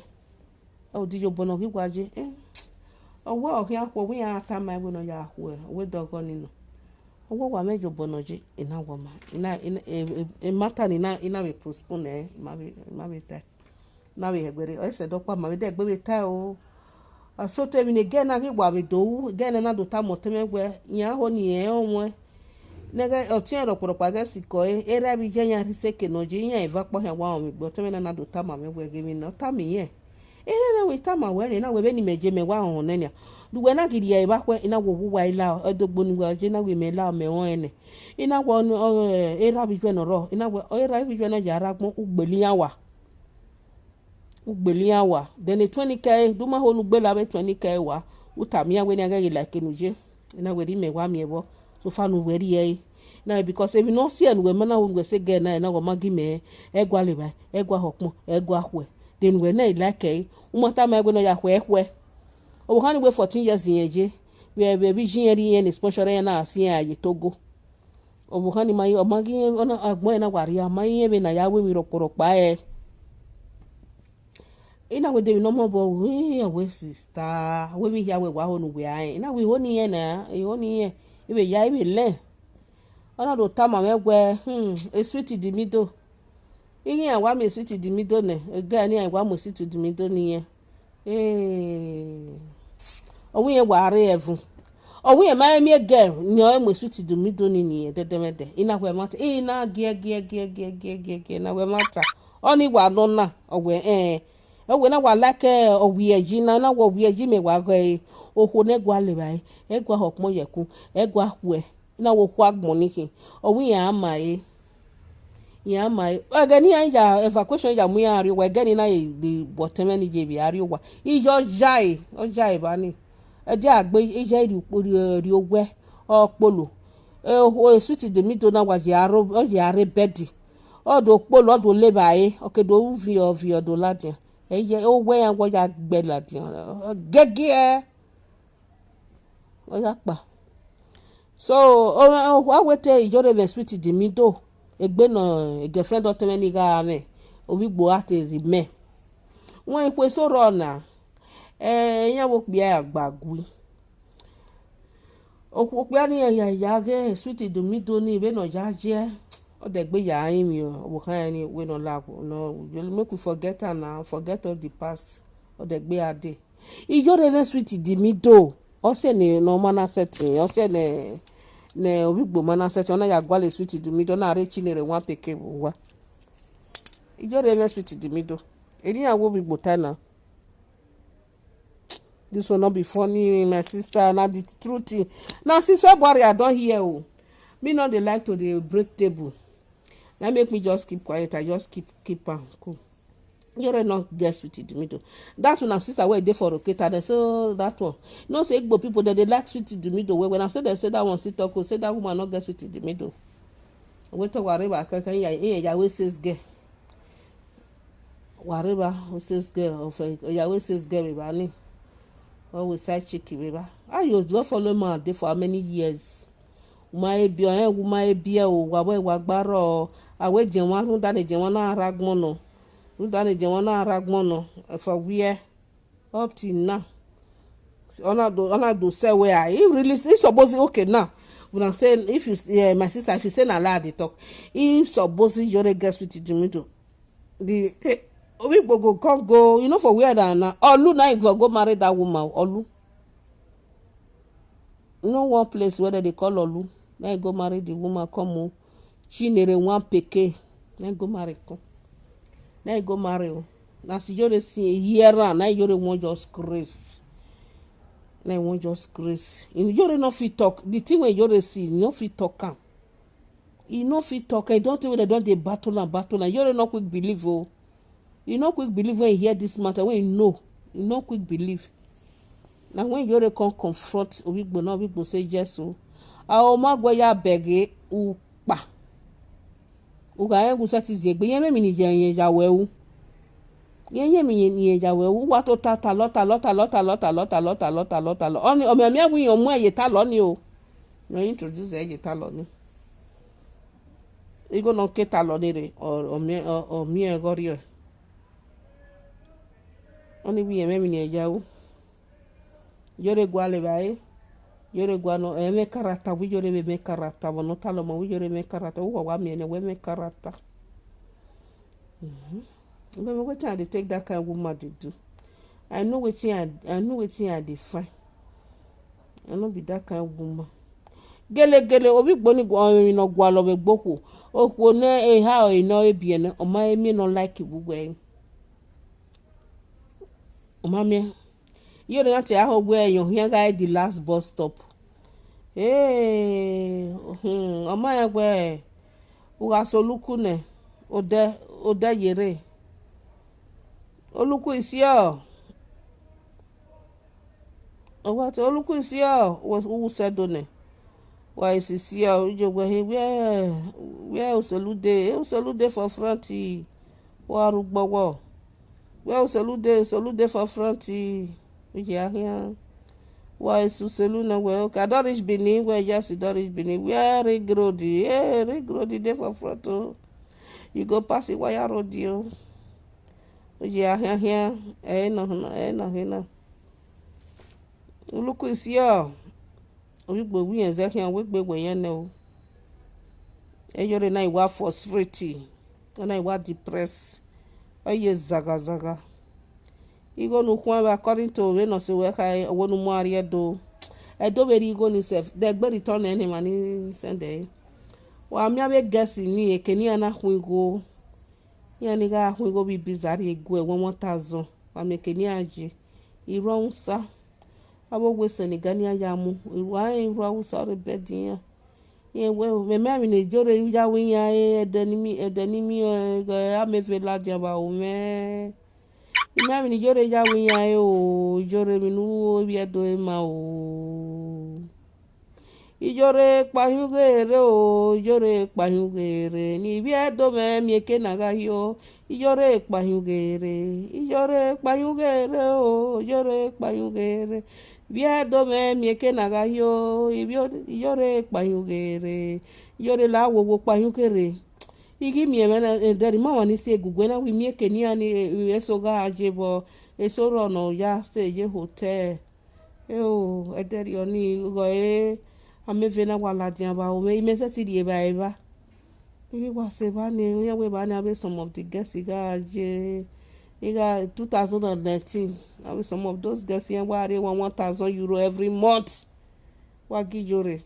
O di jo bono ki gwa je. Eh. Owo o ki akwo wi ata mai we no ya hwe. We dogo ni no. Owo wa me jo bono je. Ina wo ma. Ina, ina, e, e, e mata ni na, ina we postpone, eh. Ma we, ma we ta. Na we hegbere o se do pa ma we de gbe we ta o. A so te mi ne ge na ki wa we do, ge na na do ta mo te me gwe. Nya ho ni e o won. Ne ge o ti e ro poro pa ge si ko e. E ra bi je nya ri se ke no je nya e va po he wa o mi gbo te me na na do ta ma me gwe ge mi no ta mi ye. E na na we ta ma we ni na we be ni me je me wa o ne ni. Luwe na giri ya iba kwe, ina wo wuwa ila, edogbo ni wa je na we me la me on ene. Ina wo no, eh, era bi jwe no ro, ina wo era bi jwe na ya ra gbon ugbeli ya wa. Ugbeli ya wa. Then e twenty K, du ma ho nu gbela be twenty K wa. Uta mi ya we ni aga like nu je. Ina we ri me wa mi ewo. So fa nu we ri e. Na because if you no see and we mana we say girl na, na go magi me. E gwa le ba, e gwa hokmo, e gwa hwe. Then we na like e. Umata me we no ya hwe hwe. Owo hani we fourteen years yen je. We we bi jin yen yen sponsor yen na si yen aye Togo. Owo hani ma yo magi yen ona agbon yen na wari a ma yen we na ya we mi ro poro pa e. Ina we de mi no mo bo we we sister. We mi ya we wa ho nu we a e. Ina we ho ni yen na, e ho ni yen. Ibe ya ibe le. Ona do tama me gwe, hmm, e sweet di mi do. Igi ya wa mi sweet di mi do ne. E ga ni ya wa mo sweet di mi do ni yen. Eh. Owi yen wa re evun. Owi yen ma mi e ga ni o mo sweet di mi do ni ni yen. Dede me de. Ina we mata. Ina gie gie gie gie gie gie na we mata. Oni wa no na. Owe eh. Owe na wa like eh, owi eji na na wo wi eji me wa go e. Oho ne gwa le bai. E gwa hokmo yeku. E gwa hwe. Na wo kwa gbon ni ki. Owi ya ama e. Ya ama e. Ege ni ya ya evacuation ya mu ya ri wa ege ni na ye de botemeni je bi ari wa. Ijo jai, o jai ba ni. E de agbe ije ri ri ri owe. Opolo. E o e sweet di mi do na wa je aro, o je are bedi. O do opolo, o do le ba e. O ke do uvi o vi o do la de. E je o we ya wo ya gbe la de. Gege e. Oya pa. So, o o wa we te ijore ve sweet di mi do. Egbe no e girlfriend o temeni ga me. Obi gbo ate ri me. Won e kwe so ro na. Eh, enya wo pia agbagui. Okwu okpia ni ya ya ge sweet di mi do ni we no ya je. O de gbe ya yin mi o. Wo kan ni we no la no. You make we forget am now. Forget all the past. O de gbe ade. Ijore ve sweet di mi do. O se ni no mana setting. O se ni ni obi gbo mana setting. Ona ya gwa le sweet di mi do na re chinere wan peke wa. Ijore ve sweet di mi do. Eri ya wo bi gbo ta na. This one not be funny, my sister. Now the truth is, now since February I don't hear. Oh, me not they like to they break table. That make me just keep quiet. I just keep keep am cool. You already not get sweet in the middle. That one, sister, where they for Oketa, they so that one. No say Igbo people that they like sweet in the middle. When I say they say that one, sit talk, say that woman not get sweet in the middle. Wait till whatever I can, can, yeah, yeah, yeah, we says gay. Whatever, we says gay, or for, yeah, we says gay, we bani. Or we side chick, we ba. Ah, you do follow man there for how many years? Uma ebi o, eh, uma ebi e o, wa we wa gbaro. Awe je wan, run dane je wan na ragmono. Run dane je wan na ragmono. For where? Up till now. Ona do, ona do say where I if really if suppose okay now. When I say if you yeah, my sister, if you say na lie, they talk. If suppose you get sweet to me too. The eh, we go go come go, you know for where that now. Olu na go go marry that woman. Olu. No one place where they call Olu. Now you go marry the woman, come on. Chinere one peke. Now you go marry come. Now you go marry. Oh. Now see you dey see here now. Now you dey want just grace. Now you want just grace. In you dey not fit talk. The thing when you dey see, you no fit talk am. You no fit talk. I don't think they don't dey battle and battle and you dey not quick believe. Oh. You no quick believe when you hear this matter, when you know. You no quick believe. Now when you dey come confront Obigbo, now Obigbo say yes. Oh. Our Magwaya beg upa. Uga en gusa ti zegbe yen me mi ni je yen ya we u. Yen yen mi yen ya we u wa to ta ta lo ta lo ta lo ta lo ta lo ta lo ta lo ta lo ta lo. Oni o me me wi yo mu eye ta lo ni o. No introduce eye ta lo ni. Igo no ke ta lo ni re o o mi o o mi e go ri o. Oni wi yen me mi ni ya u. Yore gwa le bai. Yore gwa no e me karata wi yore be me karata wo no ta lo mo wi yore me karata wo wa mi ene we me karata. Mhm. But me wetin I dey take that kind woman dey do. I know wetin I I know wetin I dey find. I no be that kind woman. Gele gele obi gbo ni gwa mi no gwa lo be gboko. Okwo ne e ha o ino e bi ene o ma e mi no like wu gwe. Omamia. Iyo ne ati aho gwe yo hian ga the last bus stop. Hey, hmm, ọma ya gwe. Uga so luku ne. Ode, ode yere. Oluku isio. Owate oluku isio. Wo, wo sedo ne. Wa isisio. Ujo gwe he. Where, where Uselu dey? Uselu dey for front. Wa rugbo wo. Where Uselu dey? Uselu dey for front. Ujo ahia. Wa isu Uselu na we. Okay, I don reach Benin. Where, yes, I don reach Benin. Where Ring Road? Hey, Ring Road dey for front o. You go pass the wire road o. Ujo ahia hia. Eh, no, no, eh, no, eh, no. Oluku isio. Oyugbo wi yen ze hia we gbe we yen ne o. Eyore na iwa frustrate. Na iwa depress. Oye zaga zaga. Igo nu hwan we according to we no se we ka wo nu mo ari edo. Edo we ri igo ni sef. De gbe return any money send e. Wa mi abe guess ni e ke ni ana hwan igo. Ya ni ga hwan igo bi bizarre ego e one thousand. Wa mi ke ni aje. Iro unsa. Abo gwe Senegal ni aya mu. Iwa iro Hausa re bed ya. Ye we o, me me mi ne jore ya wi ya e, ede ni mi, ede ni mi o, e, go, ya me ve la dia ba o me. Me mi ne jore ya wi ya e o, jore mi nu o, bi edo e ma o. Ijore kpanyugere o, ijore kpanyugere, ni bi edo me mi eke na ga yo. Ijore kpanyugere, ijore kpanyugere o, ijore kpanyugere. Bi edo me mi eke na ga yo, ibi o, ijore kpanyugere. Ijore la wo wo kpanyugere. Igi mi eme na, eh, deri ma wani si egugwe na wi mi eke ni ani, eh, eso ga aje bo, eso ro no ya se ye hotel. Eo, ederi oni go e, ameve na wa la dia ba o me, ime se ti di e ba e ba. Igi wa se ba ni, o ya we ba ni abe some of the girls ga aje. Iga two thousand and nineteen, abe some of those girls ya wa re one, one thousand euro every month. Wa gi jore.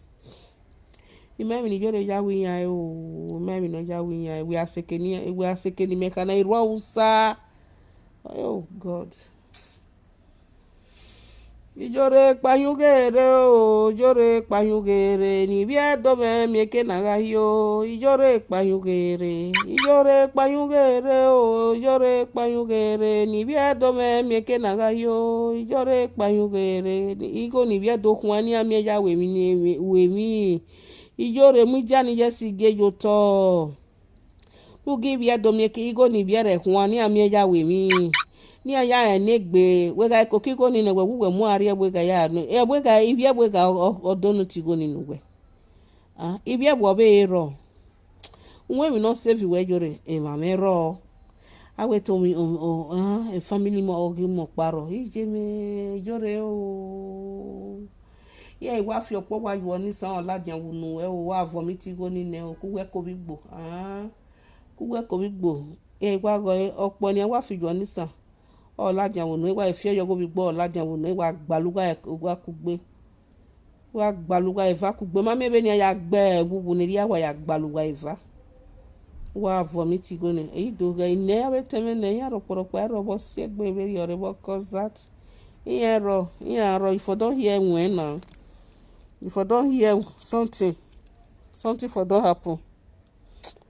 Ime mi ni jore ya wi ya e o, ime mi no ya wi ya e. We are sekeni, we are sekeni me kana iru Hausa. Oh God. Ijore kpanyugere o, ijore kpanyugere, ni bi edo me mi eke na ga yo. Ijore kpanyugere, ijore kpanyugere o, ijore kpanyugere, ni bi edo me mi eke na ga yo. Ijore kpanyugere, ni igo ni bi edo kwani ami ya we mi ni we, we mi. Ijore mu jani je si ge yo to. Ugi bi edo mi eke igo ni bi ere kwani ami ya we mi. Ni aya e ne gbe, we ga ko ki go ni ne we wu we mu ari e we ga ya no. E we ga, ibi e we ga o, o, odonu ti go ni nu we. Ah, ibi e wo be ero. Unwe mi no save we jore, e ma me ro. Awe to mi o, o, ah, e family mo ogi mo paro. Ije me jore o. Ye iwa fi opo wa yo ni san la jan wunu e o wa vomit go ni ne o ku we ko bi gbo. Ah. Ku we ko bi gbo. Ye iwa go e opo ni wa fi yo ni san. O la jan wunu e wa fi yo go bi gbo o la jan wunu e wa gbaluga e wa ku gbe. Wa gbaluga eva kugbe ma mi ebe ni ya gbe wuwu ni ria wa ya gbaluga eva. Wa vomit go ni. Eyi do ga ine ya be teme ne ya ro poro pa ro bo si egbe be ri ore bo cause that. Iye ro, iye ro, if I don't hear when now. If I don't hear something, something for don't happen.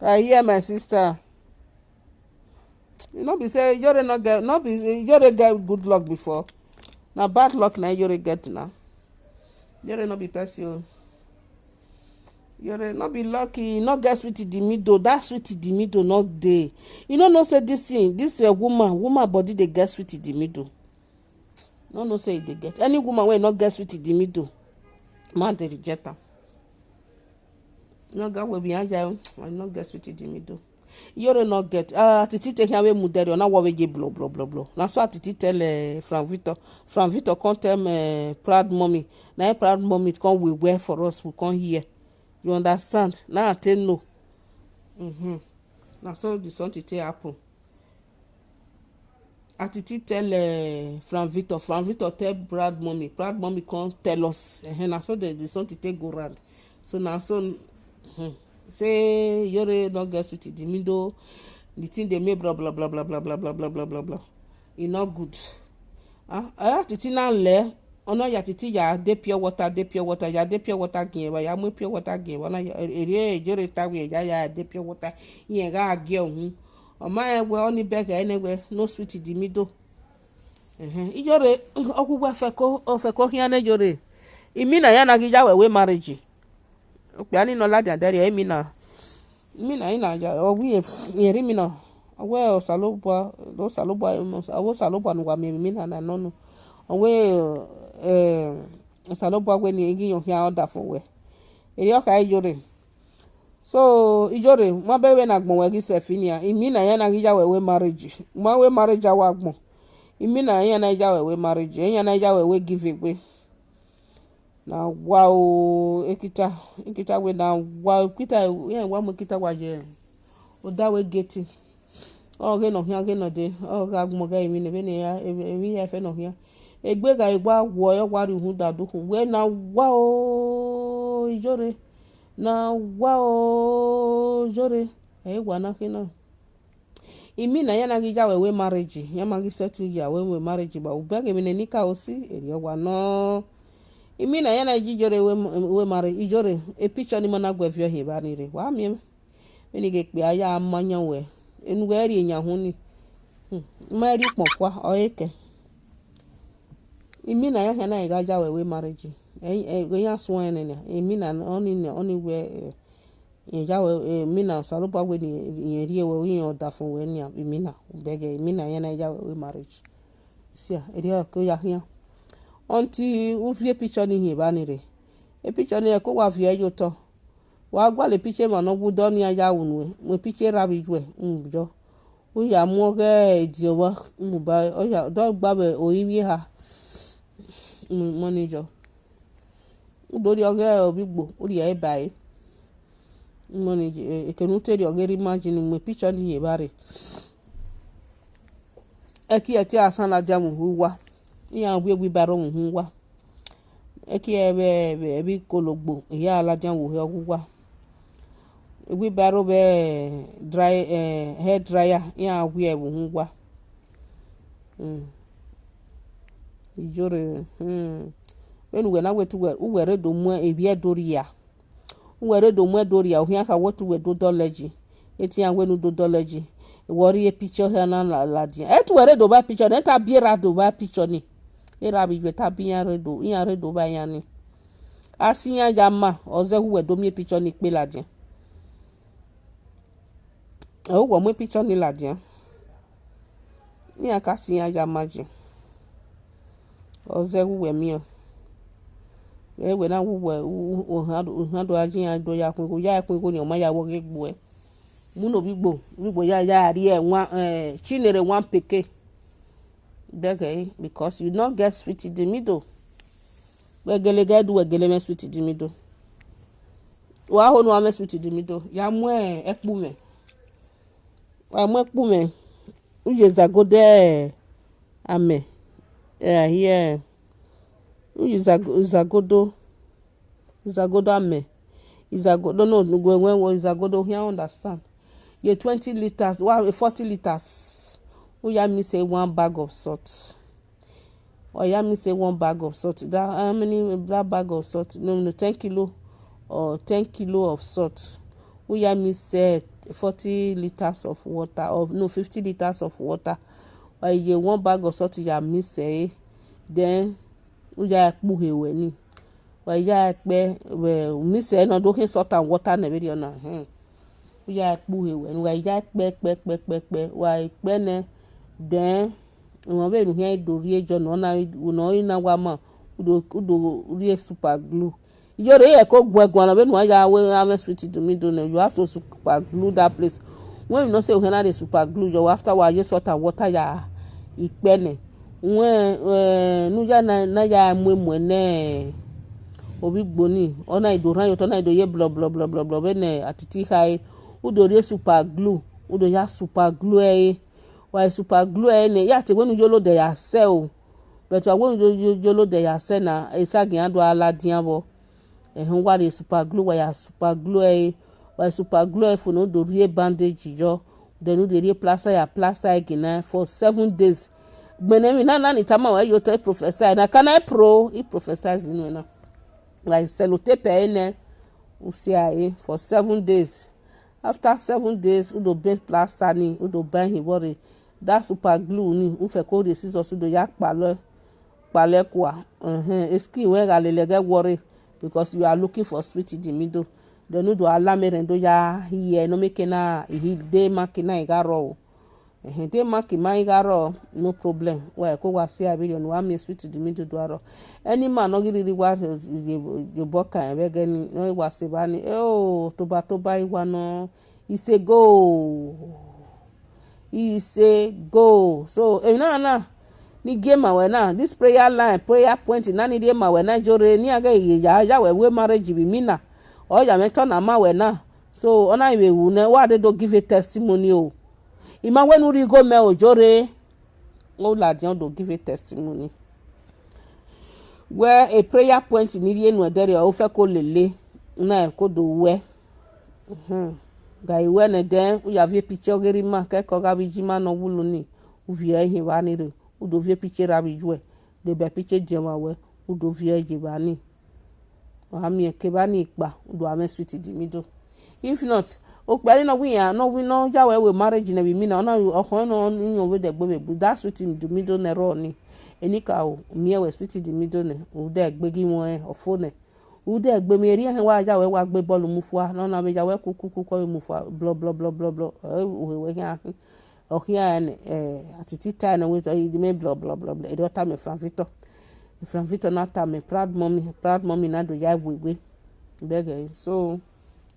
I hear my sister. E no be say Ijore no get, no be Ijore get good luck before. Na bad luck na Ijore get now. Ijore no be person o. Ijore no be lucky, no get sweet in the middle. That sweet in the middle no dey. You no know say this thing, this, uh, woman, woman body dey get sweet in the middle. No know say e dey get. Any woman wey no get sweet in the middle, man dey reject am. No get wey be aja, I no get sweet in the middle. Ijore no get. Ah, Titi take him away mudere, na wo we je blow, blow, blow, blow. Na so Titi tell, eh, Frank Victor. Frank Victor come tell me, eh, proud mommy. Na him proud mommy come we wear for us, we come hear. You understand? Now I tell no. Mm-hmm. Na so the something take happen. Atiti tell, eh, Frank Victor. Frank Victor tell Proud Mommy. Proud Mommy come tell us. Eh, na so the, the something take go round. So na so, hmm, say Ijore no get sweet in the middle. The thing dey make blah, blah, blah. E no good. Ah, aya titi na le, ona ya titi ya de pure water, de pure water, ya de pure water gin wa, ya mu pure water gin wa, na ya, ere ejore ta we ya ya de pure water, yen ga agi ohun. O ma e we oni beg e ne we, no sweet di middle. Eh, ijore, oku we feko, o feko hian ejore. Imi na ya na gi ya we we marriage. Okpe ani no la dia dere, imi na. Imi na, ina ya, o we, eri mi na. Owe Osalobua, Osalobua, Owe Osalobua nu wa mi, imi na na no no. Owe, eh, Osalobua we ni igi yo hia order for we. Eri oka ijore. So, ijore, mo be we na gbon we gi self ni ya. Imi na ya na gi ya we we marriage. Mo we marriage awa gbon. Imi na ya na ya we we marriage. Ya na ya we we give away. Na wa o, ekita, ekita we na wa, ekita, yeah, wa mo ekita wa ye. O da we geti. O ge no hia ge no de. O ga mo ga imi ne be ne ya, imi ya fe no hia. Egbe ga igba wo yo wa ri hu da du hu. We na wa o, ijore. Na wa o, ijore. E wa na kina. Imi na ya na gi ya we we marriage, ya ma gi settle ya we we marriage, ba u beg imi ne nika osi, eri o wa no. Imi na ya na gi ijore we, we marriage, ijore, e picture ni mo na gwe vio he ba ni re. Wa mi, mi ni ge pe aya amanya we. Enu we ri enya hu ni. Hmm. Ma ri pon fua, o eke. Imi na ya he na ga ya we we marriage. E, e, we ya so ene ne. Imi na oni ne, oni we, eh, yen ya we, eh, mi na Osalobua we ni, yen ri e we, yen order for we ni, imi na, beg e, imi na ya na ya we, we marriage. Sia, eri o ko ya hia. Until u vie picture ni he ba ni re. E picture ni e ko wa vie yo to. Wa gwa le picture ma no gu do ni ya unu e. Mo picture ra bi ju e, mm, jo. U ya mu ge di o wa, mm, ba, o ya, do gba be o yi mi ha. Mm, mo ni jo. U do ri oge o bi gbo, u ri e ba e. Mo ni, eh, e ke nu te ri oge ri imagine mo picture ni ye ba re. E ki e ti asan la dia mo hu wa. Iya we we ba ro mo hu wa. E ki e be, be, bi kologbo, iya la dia wo he hu wa. We ba ro be dry, eh, hair dryer, iya we e wo hu wa. Mm. Ijore, hmm. When we na we tu we, u we re do mu e bi e do ri ya. U we re do mu e do ri ya, u hia ka wo tu we do do leji. E ti ya we nu do do leji. E wo ri e picture he na la, la dia. E tu we re do ba picture, ne ta bi e ra do ba picture ni. E ra bi ju e ta bi ya re do, ya re do ba ya ni. A si ya ja ma, o ze hu we do mi e picture ni pe la dia. E wo mu e picture ni la dia. Ni a ka si ya ja ma ji. O ze hu we mi o. E we na hu we, u, u, u ha do, u ha do a ji ya do ya kun ko, ya kun ko ni o ma ya wo ge gbo e. Mu no bi gbo, bi gbo ya, ya ri e wan, eh, chinere wan peke. Beg e, because you no get sweet in the middle. We gele ge du, we gele me sweet in the middle. Wa ho no ame sweet in the middle. Ya mu e, ekpu me. Wa mu ekpu me. U ye zagode ame. Eh, here. U ye zago-, zagodo. Zagodo ame. Izagodo no, no, go when, when Izagodo here understand. Ye twenty liters, wa, forty liters. U ya mi say one bag of salt. Oya mi say one bag of salt. That, how many, that bag of salt? No, no, ten kilo or ten kilo of salt. Oya mi say forty liters of water, of, no, fifty liters of water. Oye, one bag of salt, ya mi say. Then, oya kpu he we ni. Oya kpe, we, mi say no do he salt and water na very na. Hmm. Oya kpu he we ni. Oya kpe, kpe, kpe, kpe, kpe. Oya kpe ne. Then, won be nu he do ri ejo no na, no na wa ma. U do, u do ri e super glue. Ijore ye ko gwe gwan be nu ya we, ame sweet to me do ne. You have to super glue that place. When you know say we na dey super glue, you after wa ye salt and water ya ikpe ne. When, eh, nu ya na, na ya mu mu ne. Obi gboni, ona ido ran yo to na ido ye blo, blo, blo, blo, blo, be ne atiti hai. U do ri e super glue, u do ya super glue e. Wa super glue e ne, ya te when u yo lo de ya se o. But wa when u yo, yo, yo lo de ya se na, e sa gi an do ala dian bo. Ehun, wa ri e super glue, wa ya super glue e. Wa super glue e fu no do ri e bandage yo. Then u de ri e plaster ya, plaster e gi na for seven days. Gbenemi na na ni tama wa yo to prophesy na kana pro i prophesy zinu na. Like sellotape ene usia e for seven days. After seven days, udo bend plaster ni, udo bend him worry. That super glue ni, ufe ko the scissors udo ya kpalo kpalo kwa. Uh-huh. Skin we ga lele get worry because you are looking for sweet in the middle. Then udo allow me rendo ya here no make na he dey mark na igaro. Ehe, dey mark my igaro, no problem. Why ko wa see abiri no wa me sweet in the middle do aro. Any man no really wa the boka e be gani no wa se ba ni. Oh, toba toba iwa no. It's a go. It's a go. So, eh, na na. Ni game awe na. This prayer line, prayer point na ni game awe na jore ni aga ye ya ya we we marriage bi mina. O ya me turn am awe na. So, ona iwe wu na wa dey do give a testimony o. Ima we nu ri go me o jore. O la di o do give a testimony. Where a prayer point ni ri enu edere o fe ko lele na e ko do we. Mhm. Ga iwe ne den u ya vie picture geri ma ke ko ga bi jima no wulu ni. U vie he wa ni re. U do vie picture ra bi jwe. De be picture je wa we. U do vie je ba ni. Wa mi ke ba ni pa. U do ame sweet di mi do. If not, o pe ni no wi ya no wi no ya we we marriage na bi mi na na o ko no ni o we de gbe be bu that sweet di mi do ne ro ni. Enika o mi e we sweet di mi do ne. U de gbe gi won e ofo ne. Ude egbe mi eri ehe wa ya we wa gbe ball mu fua no na be ya we ku ku ku ko mu fua blo blo blo blo blo. Eh, uhe we ya o ya en eh atiti ta na we to yi me blo blo blo blo. Eri o ta me Frank Victor. Frank Victor na ta me proud mommy, proud mommy na do ya we we. Bege so.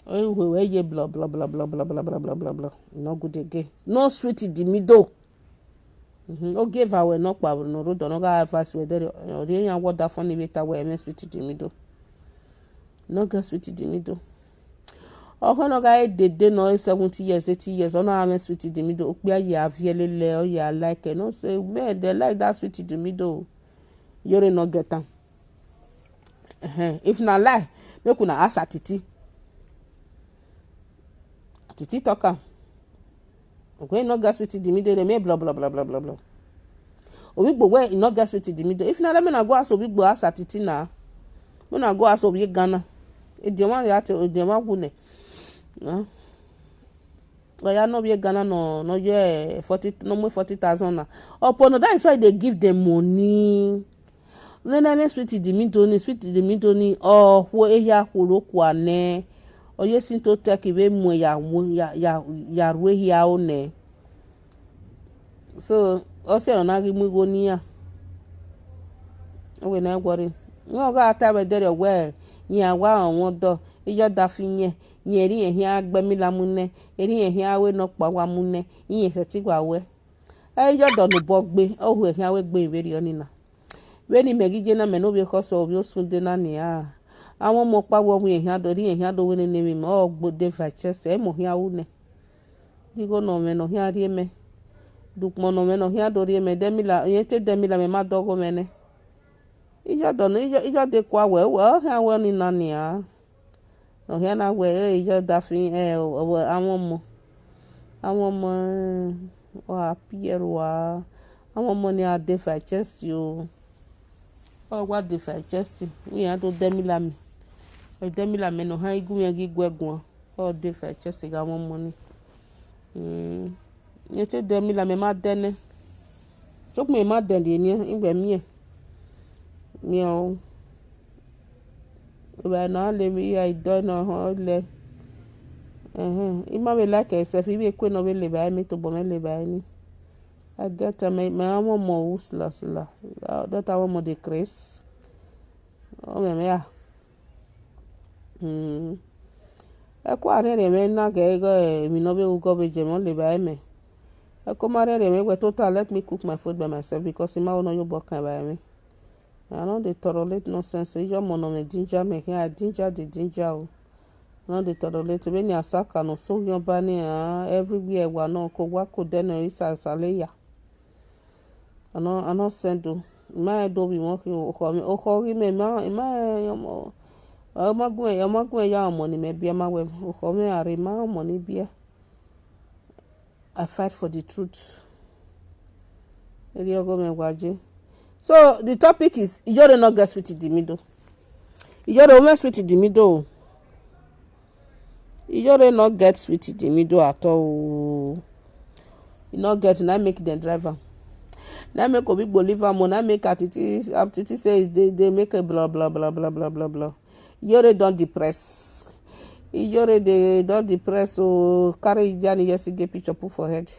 Eh, uhe we ye blo blo blo blo blo blo blo blo blo blo. No good again. No sweet di mi do. Mhm. O give awe no pa no ro do no ga advice we dere o de yan wo da fun ni we ta we me sweet di mi do. No ga sweet di mi do. O ko no ga e dede no seventy years, eighty years. O no ame sweet di mi do. O pe aye aviele le o ya like e no say me dey like that sweet di mi do. Yore no get am. Ehen, if na lie, make una ask Atiti. Atiti talk am. Okay, no get sweet di mi dey me blah blah blah blah blah blah. Obi gbo we no get sweet di mi dey. If na let me na go ask Obi gbo ask Atiti na. Me na go ask Obi Ghana. E dey wan ya te e dey wan wu ne. Huh? Oya no be Ghana no no ye forty no more forty thousand na. Opo no that is why they give them money. Nene me sweet di mi do ni sweet di mi do ni o wo e ya kuro kwa ne. Oye sin to take we mu ya mu ya ya ya ru e ya o ne. So o se ona gi mu go ni ya. O we na gwori. No ga ta be dere we. Yin awa won do. Iyo da fi yen. Yin eri yen hin agbe mi lamu ne. Eri yen hin awe no pa wa mu ne. Yin se ti gwa we. Iyo do no bo gbe. O hu e hin awe gbe iwe ri oni na. We ni me gi je na me no be ko so obi osun de na ni a. Awon mo pa wo wi e hin ado ri e hin ado we ne ne mi mo o gbo de va chest e mo hin awu ne. Digo no me no hin ari me. Dukmo no me no hin ado ri me de mi la yen te de mi la me ma dogo me ne. Ijo do no ijo ijo de kwa we we o hin awe ni na ni a. No hia na we e ijo da fi e o o awon mo. Awon mo o appear wa. Awon mo ni a de fa chest yo. O wa de fa chest. Ni a do de mi la mi. E de mi la mi no ha igu mi gi gwe gun. O de fa chest ga awon mo ni. Mm. Ni te de mi la mi ma de ne. Chok mi ma de ni ni igbe mi e. Mi o. Ba na le mi ya ido na ho le. Eh, ima be like e se fi be kwe no be le ba mi to bo me le ba ni. I get am me amo mo usla sla. That I want mo the Chris. O me me ya. Mm. E ko are re me na ge go e mi no be u go be je mo le ba me. E ko ma re re me we total let me cook my food by myself because ima no yo bo kan ba me. I no dey tolerate nonsense. Ijo mo no me ginger me here. I ginger the ginger o. I no dey tolerate. When you ask no so your bani ah everywhere wa no ko wa ko de no isa saleya. I no I no send o. My do we won ki o ko mi o ko gi me ma ma mo. O ma gun e o ma gun e ya mo ni me bia ma we o ko me are ma mo ni bia. I fight for the truth. Eri ogo me gwaje. So the topic is Iyore no get sweet in the middle. Iyore no sweet in the middle. Iyore no get sweet in the middle at all. You no get, na make dem drive am. Na make Obi go leave am o. Na make Atiti, Atiti say they, they make a blah, blah, blah, blah, blah, blah, blah. Iyore don depress. Iyore dey don depress o. Carry Ijani Yesi get picture put for head.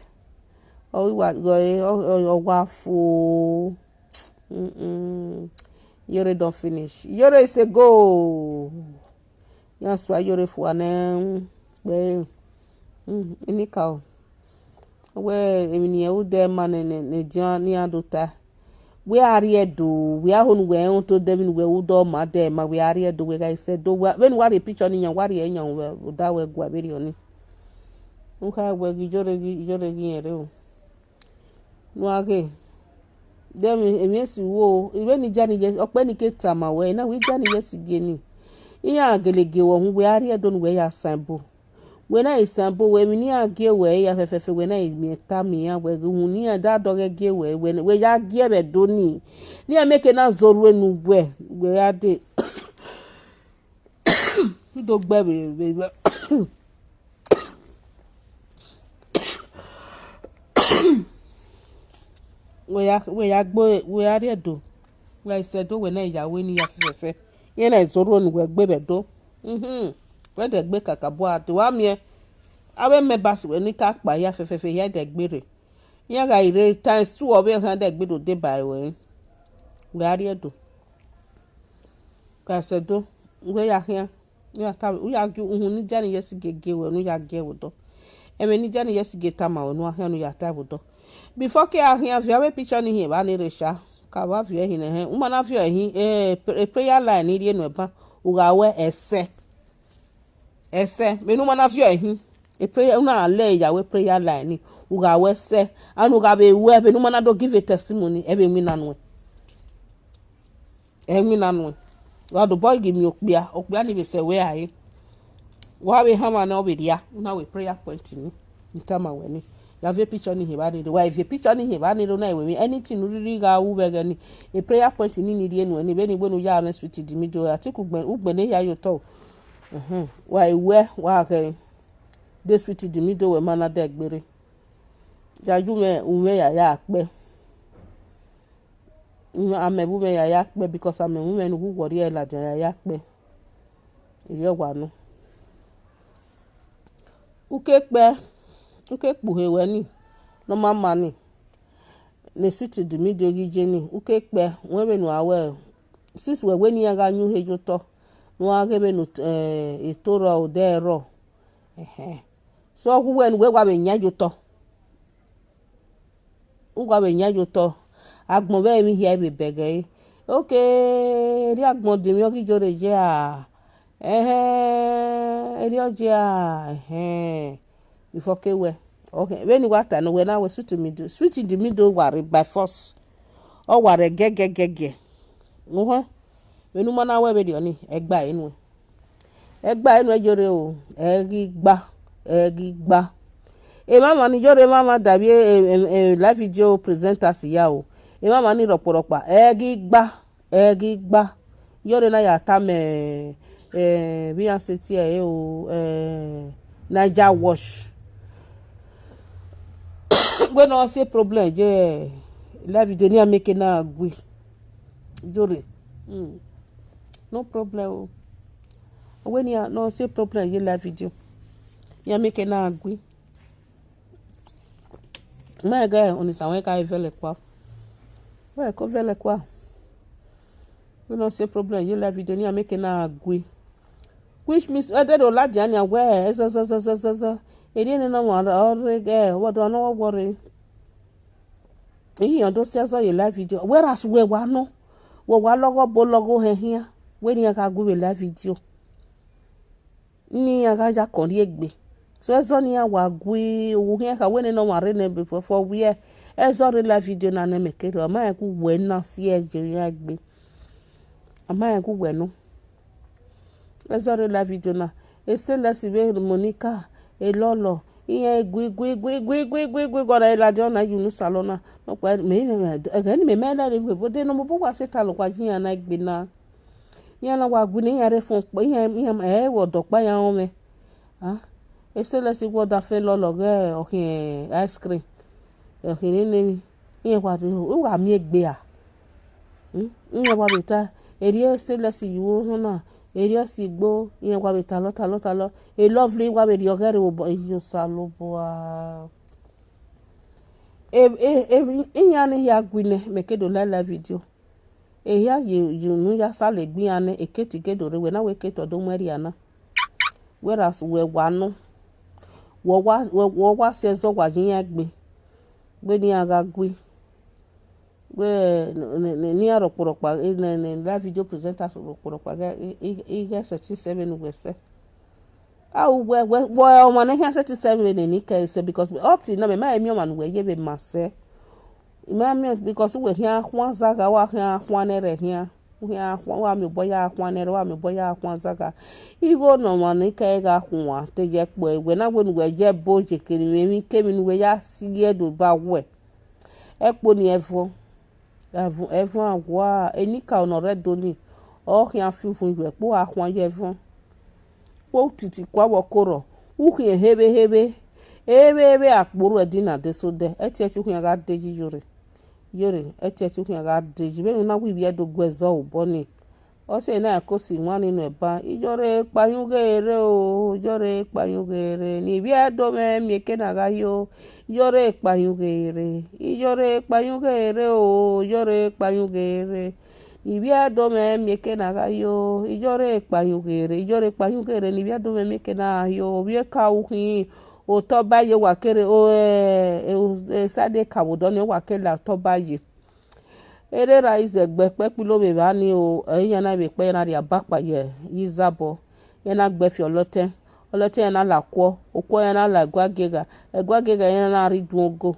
Oh, what go? Oh, oh, oh, wafu. Mm-mm. Iyore don finish. Iyore is a go. Yan swa Iyore fu anem. Be. Mm, anyhow. We, emi ni e u de ma ne, ne, ne dia ni adota. We are here do. We are on we on to dem we u do ma de ma we are here do we guys said do we, when we are picture ni yan we are yan we da we gwa be oni. U ka we gi Iyore gi, Iyore gi ere o. No age. Dem emi esi wo. Iwe ni Ijani Yesi, ope ni ke tama we na we Ijani Yesi ge ni. Iya agelege wo hu we are here do we ya sample. We na isample we mi ni age we ya fefefe we na imi eta mi ya we hu ni ya da doge ge we we we ya ge be do ni. Ni ya make na zoru enu we we ya de. Do gbe we we we. We ya we ya gbo we ya ri edo. We ya ise do we na ya we ni ya fefefe. Ye na izoro ni we gbe be do. Mhm. We de gbe kaka bo ati wa mi e. Awe me bas we ni ka pa ya fefefe ya de gbe re. Ya ga ire times two of ya de gbe do de by we. We ya ri edo. Ka se do. We ya here. Nu ya ta, u ya gi uhun ni Ijani Yesi ge ge we, nu ya ge we do. Eme ni Ijani Yesi ge ta ma we, nu ahia nu ya ta we do. Before ke ahia via we picture ni hi ba ni re sha. Ka ba via hi ne he. U ma na via hi, eh, pr-, eh, prayer line ni rie nu e ba. U ga we ese. Ese. Me nu ma na via hi. E prayer, u na le ya we prayer line ni. U ga we se. Anu ga be we, be nu ma na do give a testimony. E be mi na nu e. Enwi na nu. Wa do boy give me okpia. Okpia ni be se we aye. Wa we hama na obi dia. Na we prayer point ni. Ni tama we ni. Ya ve picture ni he ba ni do. Wa ve picture ni he ba ni do na we mi. Anything really ga u be ga ni. A prayer point ni ni die nu ni be ni we nu ya me sweet di mi do. Ati ku gbe, u gbe ne ya yo to. Mhm. Wa we wa ke. De sweet di mi do we ma na de gbere. Ya ju me, u me ya ya pe. Ame bu me ya ya pe because ame bu me nu gu gori e la ja ya ya pe. Iyo wa nu. Uke pe, uke pu he we ni. No mama ni. Ne sweet di mi do gi je ni. Uke pe, we be nu awe. Sis we we ni ya ga nyu he jo to. Nu a ge be nu, eh, e to ro o de ro. Ehe. So gu we nu we wa be nya jo to. U ga be nya jo to. Agbon be mi hia be bege. Okay, ri agbon di mi o gi jo re je a. Eh, ri o je a. Eh. Before ke we. Okay, when you water no we na we sweet mi do. Sweet di mi do worry by force. O worry ge ge ge ge. Uhu. When u ma na we be di oni, e gba inu. E gba inu e jore o. E gi gba. E gi gba. E ma ma ni jore ma ma dabi e, e, e, e live video presenters ya o. E ma ma ni ropo ropa. E gi gba. E gi gba. Iyore na ya ta me, eh, bi an se ti e o, eh, Naija wash. We no se problem je live video ni a make na gwi. Iyore. Mm. No problem o. We ni a no se problem je live video. Ni a make na gwi. My guy, on is away kai vele kwa. We ko vele kwa. We no se problem. You live video ni a make na gwi. Which means, eh, they don't like the anya we. Eh, za, za, za, za, za, za. E ni no mo o re ge. What do I know worry? Eyi yan do se so ye live video. Whereas we wa no. We wa logo bo logo he hia. We ni a ka gwi we live video. Ni a ga ja kon ri egbe. So e zo ni a wa gwi, o hia ka we ne no wa re ne be for, for we. E zo re live video na ne me ke ro. Ma e ku we na si e je ya gbe. Ama e ku we no. E zo re live video na. E se le si be Monica, e lolo, Iye gui gui gui gui gui gui gui gora ila de ona yunu salona. No kwa me me ege ni me me na re gbe bo de no mo bo wa se ta lo kwa jin ana gbe na. Iye na wa gu ni iye re fun po iye iye e wo do pa ya o me. Ah. E se le si wo da fe lo lo ge o hin ice cream. O hin ni ni. Iye kwa ti o wa mi egbe a. Iye wa beta eri ese lesi yiwo hona eri osi gbo iye wa beta lo ta lo ta lo e lovely wa be ri ogere wo bo iyo salo bo a. E e e iye ni ya gwine me ke do la la video. E ya ye you nu ya sale gbi ane e ke ti ke do re we na we ke to do mwe ri ana. Whereas we wa no. Wo wa wo wa se zo wa yin egbe. Gbe ni aga gwi. We ni arokporokpa ne ne la video presenter rokporokpa ga i ga setting seven we se. A we we we o ma ne ha setting seven ne ni ke se because up till now me ma emi o ma we ye be ma se. Ma mi because we ha hwan za ga wa ha hwan ne re ha. Wa mi boya hwan ne re wa mi boya hwan za ga. Igo no ma ne ke ga hwan te je po we na we nu we je bo je ke ni mi ke mi nu we ya si ye do ba we. Ekpo ni evo. Evo evo agwa enika ono re do ni. O khian fi fun ju ekpo a khwan ye evo. Wo titi kwa wo koro. U khian hebe hebe. Hebe hebe akporo edina de so de. Eti eti u khian ga de ji yore. Yore eti eti u khian ga de ji be na wi bi edo gwe zo obo ni. Ose na ko si nwa ninu eba ijore kpayun ghere o ijore kpayun ghere ni bi edo me mi eke na ga yo. Ijore kpayun ghere ijore kpayun ghere o ijore kpayun ghere ni bi edo me mi eke na ga yo ijore kpayun ghere ijore kpayun ghere ni bi edo me mi eke na yo bi ka u hin o to ba ye wa kere o e e sade ka wo do ni wa kere la to ba ye. Erera ize gbe kpekpilo be bani o eyan na be kpe na ria bakpa ye yizabo. Ye na gbe fi olote olote ye na la kwo okwo ye na la egwa gega egwa gega ye na ri dun ogo.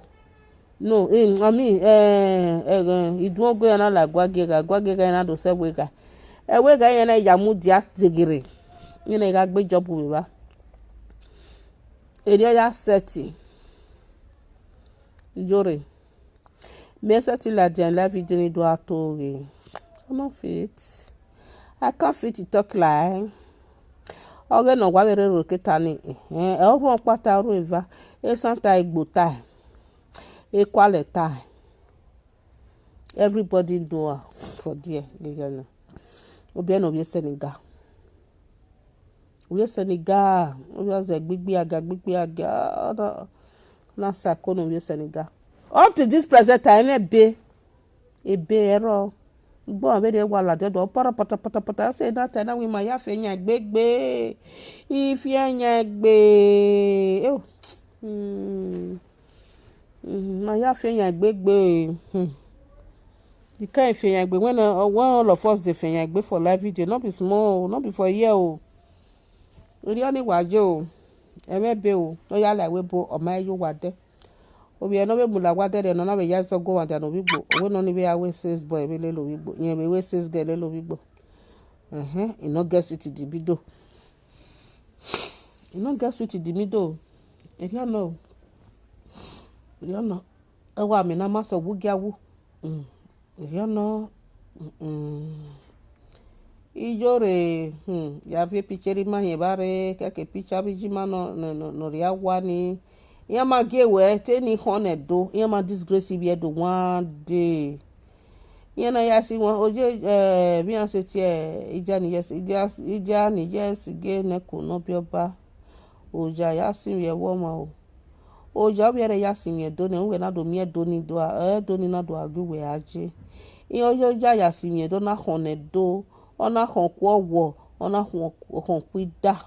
No eh ami eh eh idun ogo ye na la egwa gega egwa gega ye na do se wega ewega ye na ya mu dia zegere. Ye na ga gbe job we ba eri ya seti. Ijore. Me seti la dia la video ni do atoge. I no fit. I can't fit to talk lie. Oge no wa bere ro keta ni eh e o won pata ro eva e santa igbo tai e kwale tai. Everybody do am for there you know. Obi no be Senegal. We Senegal, we ze gbigbi aga gbigbi aga na na sa ko no we Senegal. Up to this present time e be e be ero. Gbo an be de wa la de do para pata pata pata se na ta na we ma ya fe yan gbegbe. Ife yan gbe. Oh. Hmm. Hmm, ma ya fe yan gbegbe. Hmm. The kind fe yan gbe when uh, when all of us dey fe yan gbe for live video, no be small, no be for here o. Ori oni waje o. Eme be o. No ya la we bo o ma yo wa de. Obi e no be mu la wa de re no na be ya so go wa de no bi gbo. We no ni be awe sales boy be le lo bi gbo. Yen be we sales girl le lo bi gbo. Eh eh, e no get sweet di bido. E no get sweet di middle. E no. E no. E wa mi na ma so wu gi awu. Mm. E no. Mm. Ijore, hmm, ya vie picheri ma ye bare, keke picha bi jima no no no no ria wani. Ya ma ge we te ni hone do, ya ma disgrace bi do one day. Ye na ya si wan oje eh bi an se ti eh ija ni yes ija ija ni yes ge ne ko no bi oba. Oja ya si ye wo ma o. Oja obi ere ya si ye do ne we na do mi e do ni do a e do ni na do a gbe we aje. Iye oja oja ya si ye do na hon ne do. Ona hon ku owo ona hon hon ku ida.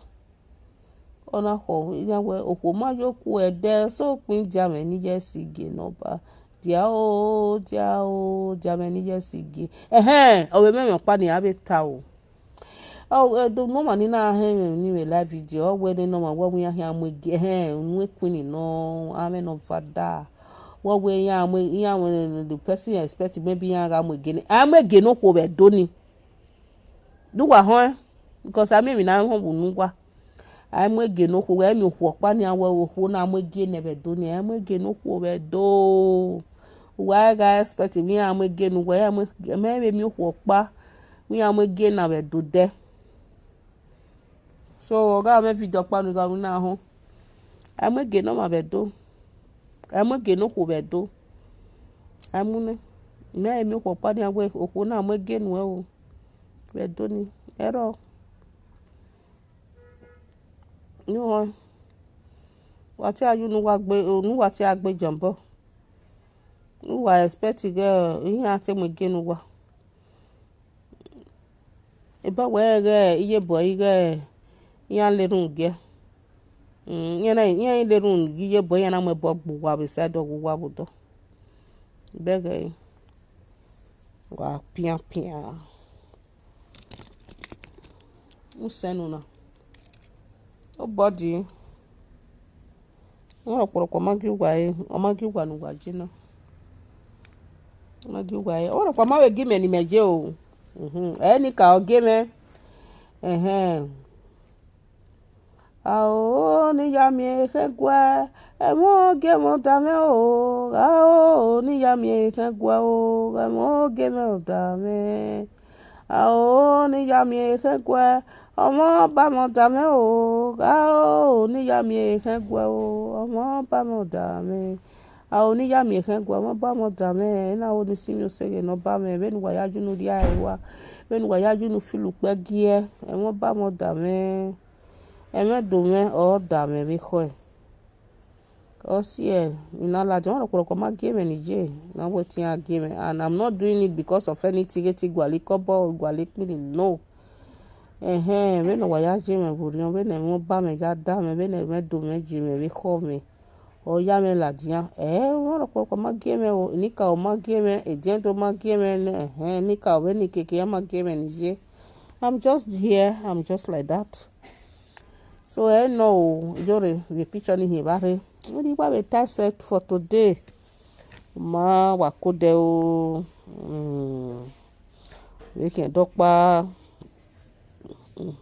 Ona ho ya we okwo ma yo ku ede so pin dia me ni je si ge no ba. Dia o dia o dia me ni je si ge. Ehe owe me me pa ni abe ta o. O e do no ma ni na he me ni me live video o we ni no ma wo ya he amwe ge he nu e ku ni no ame no fada. Wo we ya amwe ya amwe the person you expect maybe ya ga amwe ge ni amwe ge no ko be do ni. Do wa ho because ame mi na ho bu nu wa. Amuege no ko we mi ko pa ni awe o ko na amuege ne be do ni. Amuege no ko we do. Wa ga expect mi amuege no we amuege me be mi ko pa. Mi amuege na we do de. So ga me video pa ni ga na ho. Amuege no ma be do. Amuege no ko we do. Amune. Me mi ko pa ni awe o ko na amuege no we o. We do ni. Ero. Nuwa. Wati ayu nuwa gbe nuwa ti agbe jambo. Nuwa expect ge ihe ate mu ge nuwa. Eba we ge iye bo ige ya le run ge. Mm, ya na ya le run iye bo ya na mu bo gbu wa be sa do gbu wa bu do. Bege. Wa pia pia. Usenu na. O body. Ora kporo kwa magi wa e, o magi wa nu wa jina. Magi wa e. Ora kwa mawe gi me ni meje o. Mhm. E ni ka o gi me. Ehe. Ao ni ya mi e ke gwa. E mo ge mo da me o. Ao ni ya mi e ke gwa o. E mo ge mo da me. Ao ni ya mi e ke gwa. Omo ba mo da me o. Ao ni ya mi e ke gwa o. Omo ba mo da me. Ao ni ya mi e ke gwa. Omo ba mo da me. Na o ni si mi o se ge no ba me. Be nu wa ya ju nu dia e wa. Be nu wa ya ju nu filu pe gi e. E mo ba mo da me. E me do me o da me be ko e. Osie, ina la jon ro koro ko ma gi me ni je. Na wetin a gi me. And I'm not doing it because of anything. Get gwali kobo gwali kpini. No. Ehe, we no wa ya je me burion, we ne mo ba me ja da me, we ne me do me ji me, we ko me. O ya me la dia. Eh, wo ro ko ko ma gi me o, ni ka o ma gi me, e je to ma gi me ne, ehe, ni ka o we ni keke ya ma gi me ni je. I'm just here, I'm just like that. So I know jore we picture ni here bare. We di wa we tie set for today. Ma wa ko de o. Mm. We can talk pa. Mm.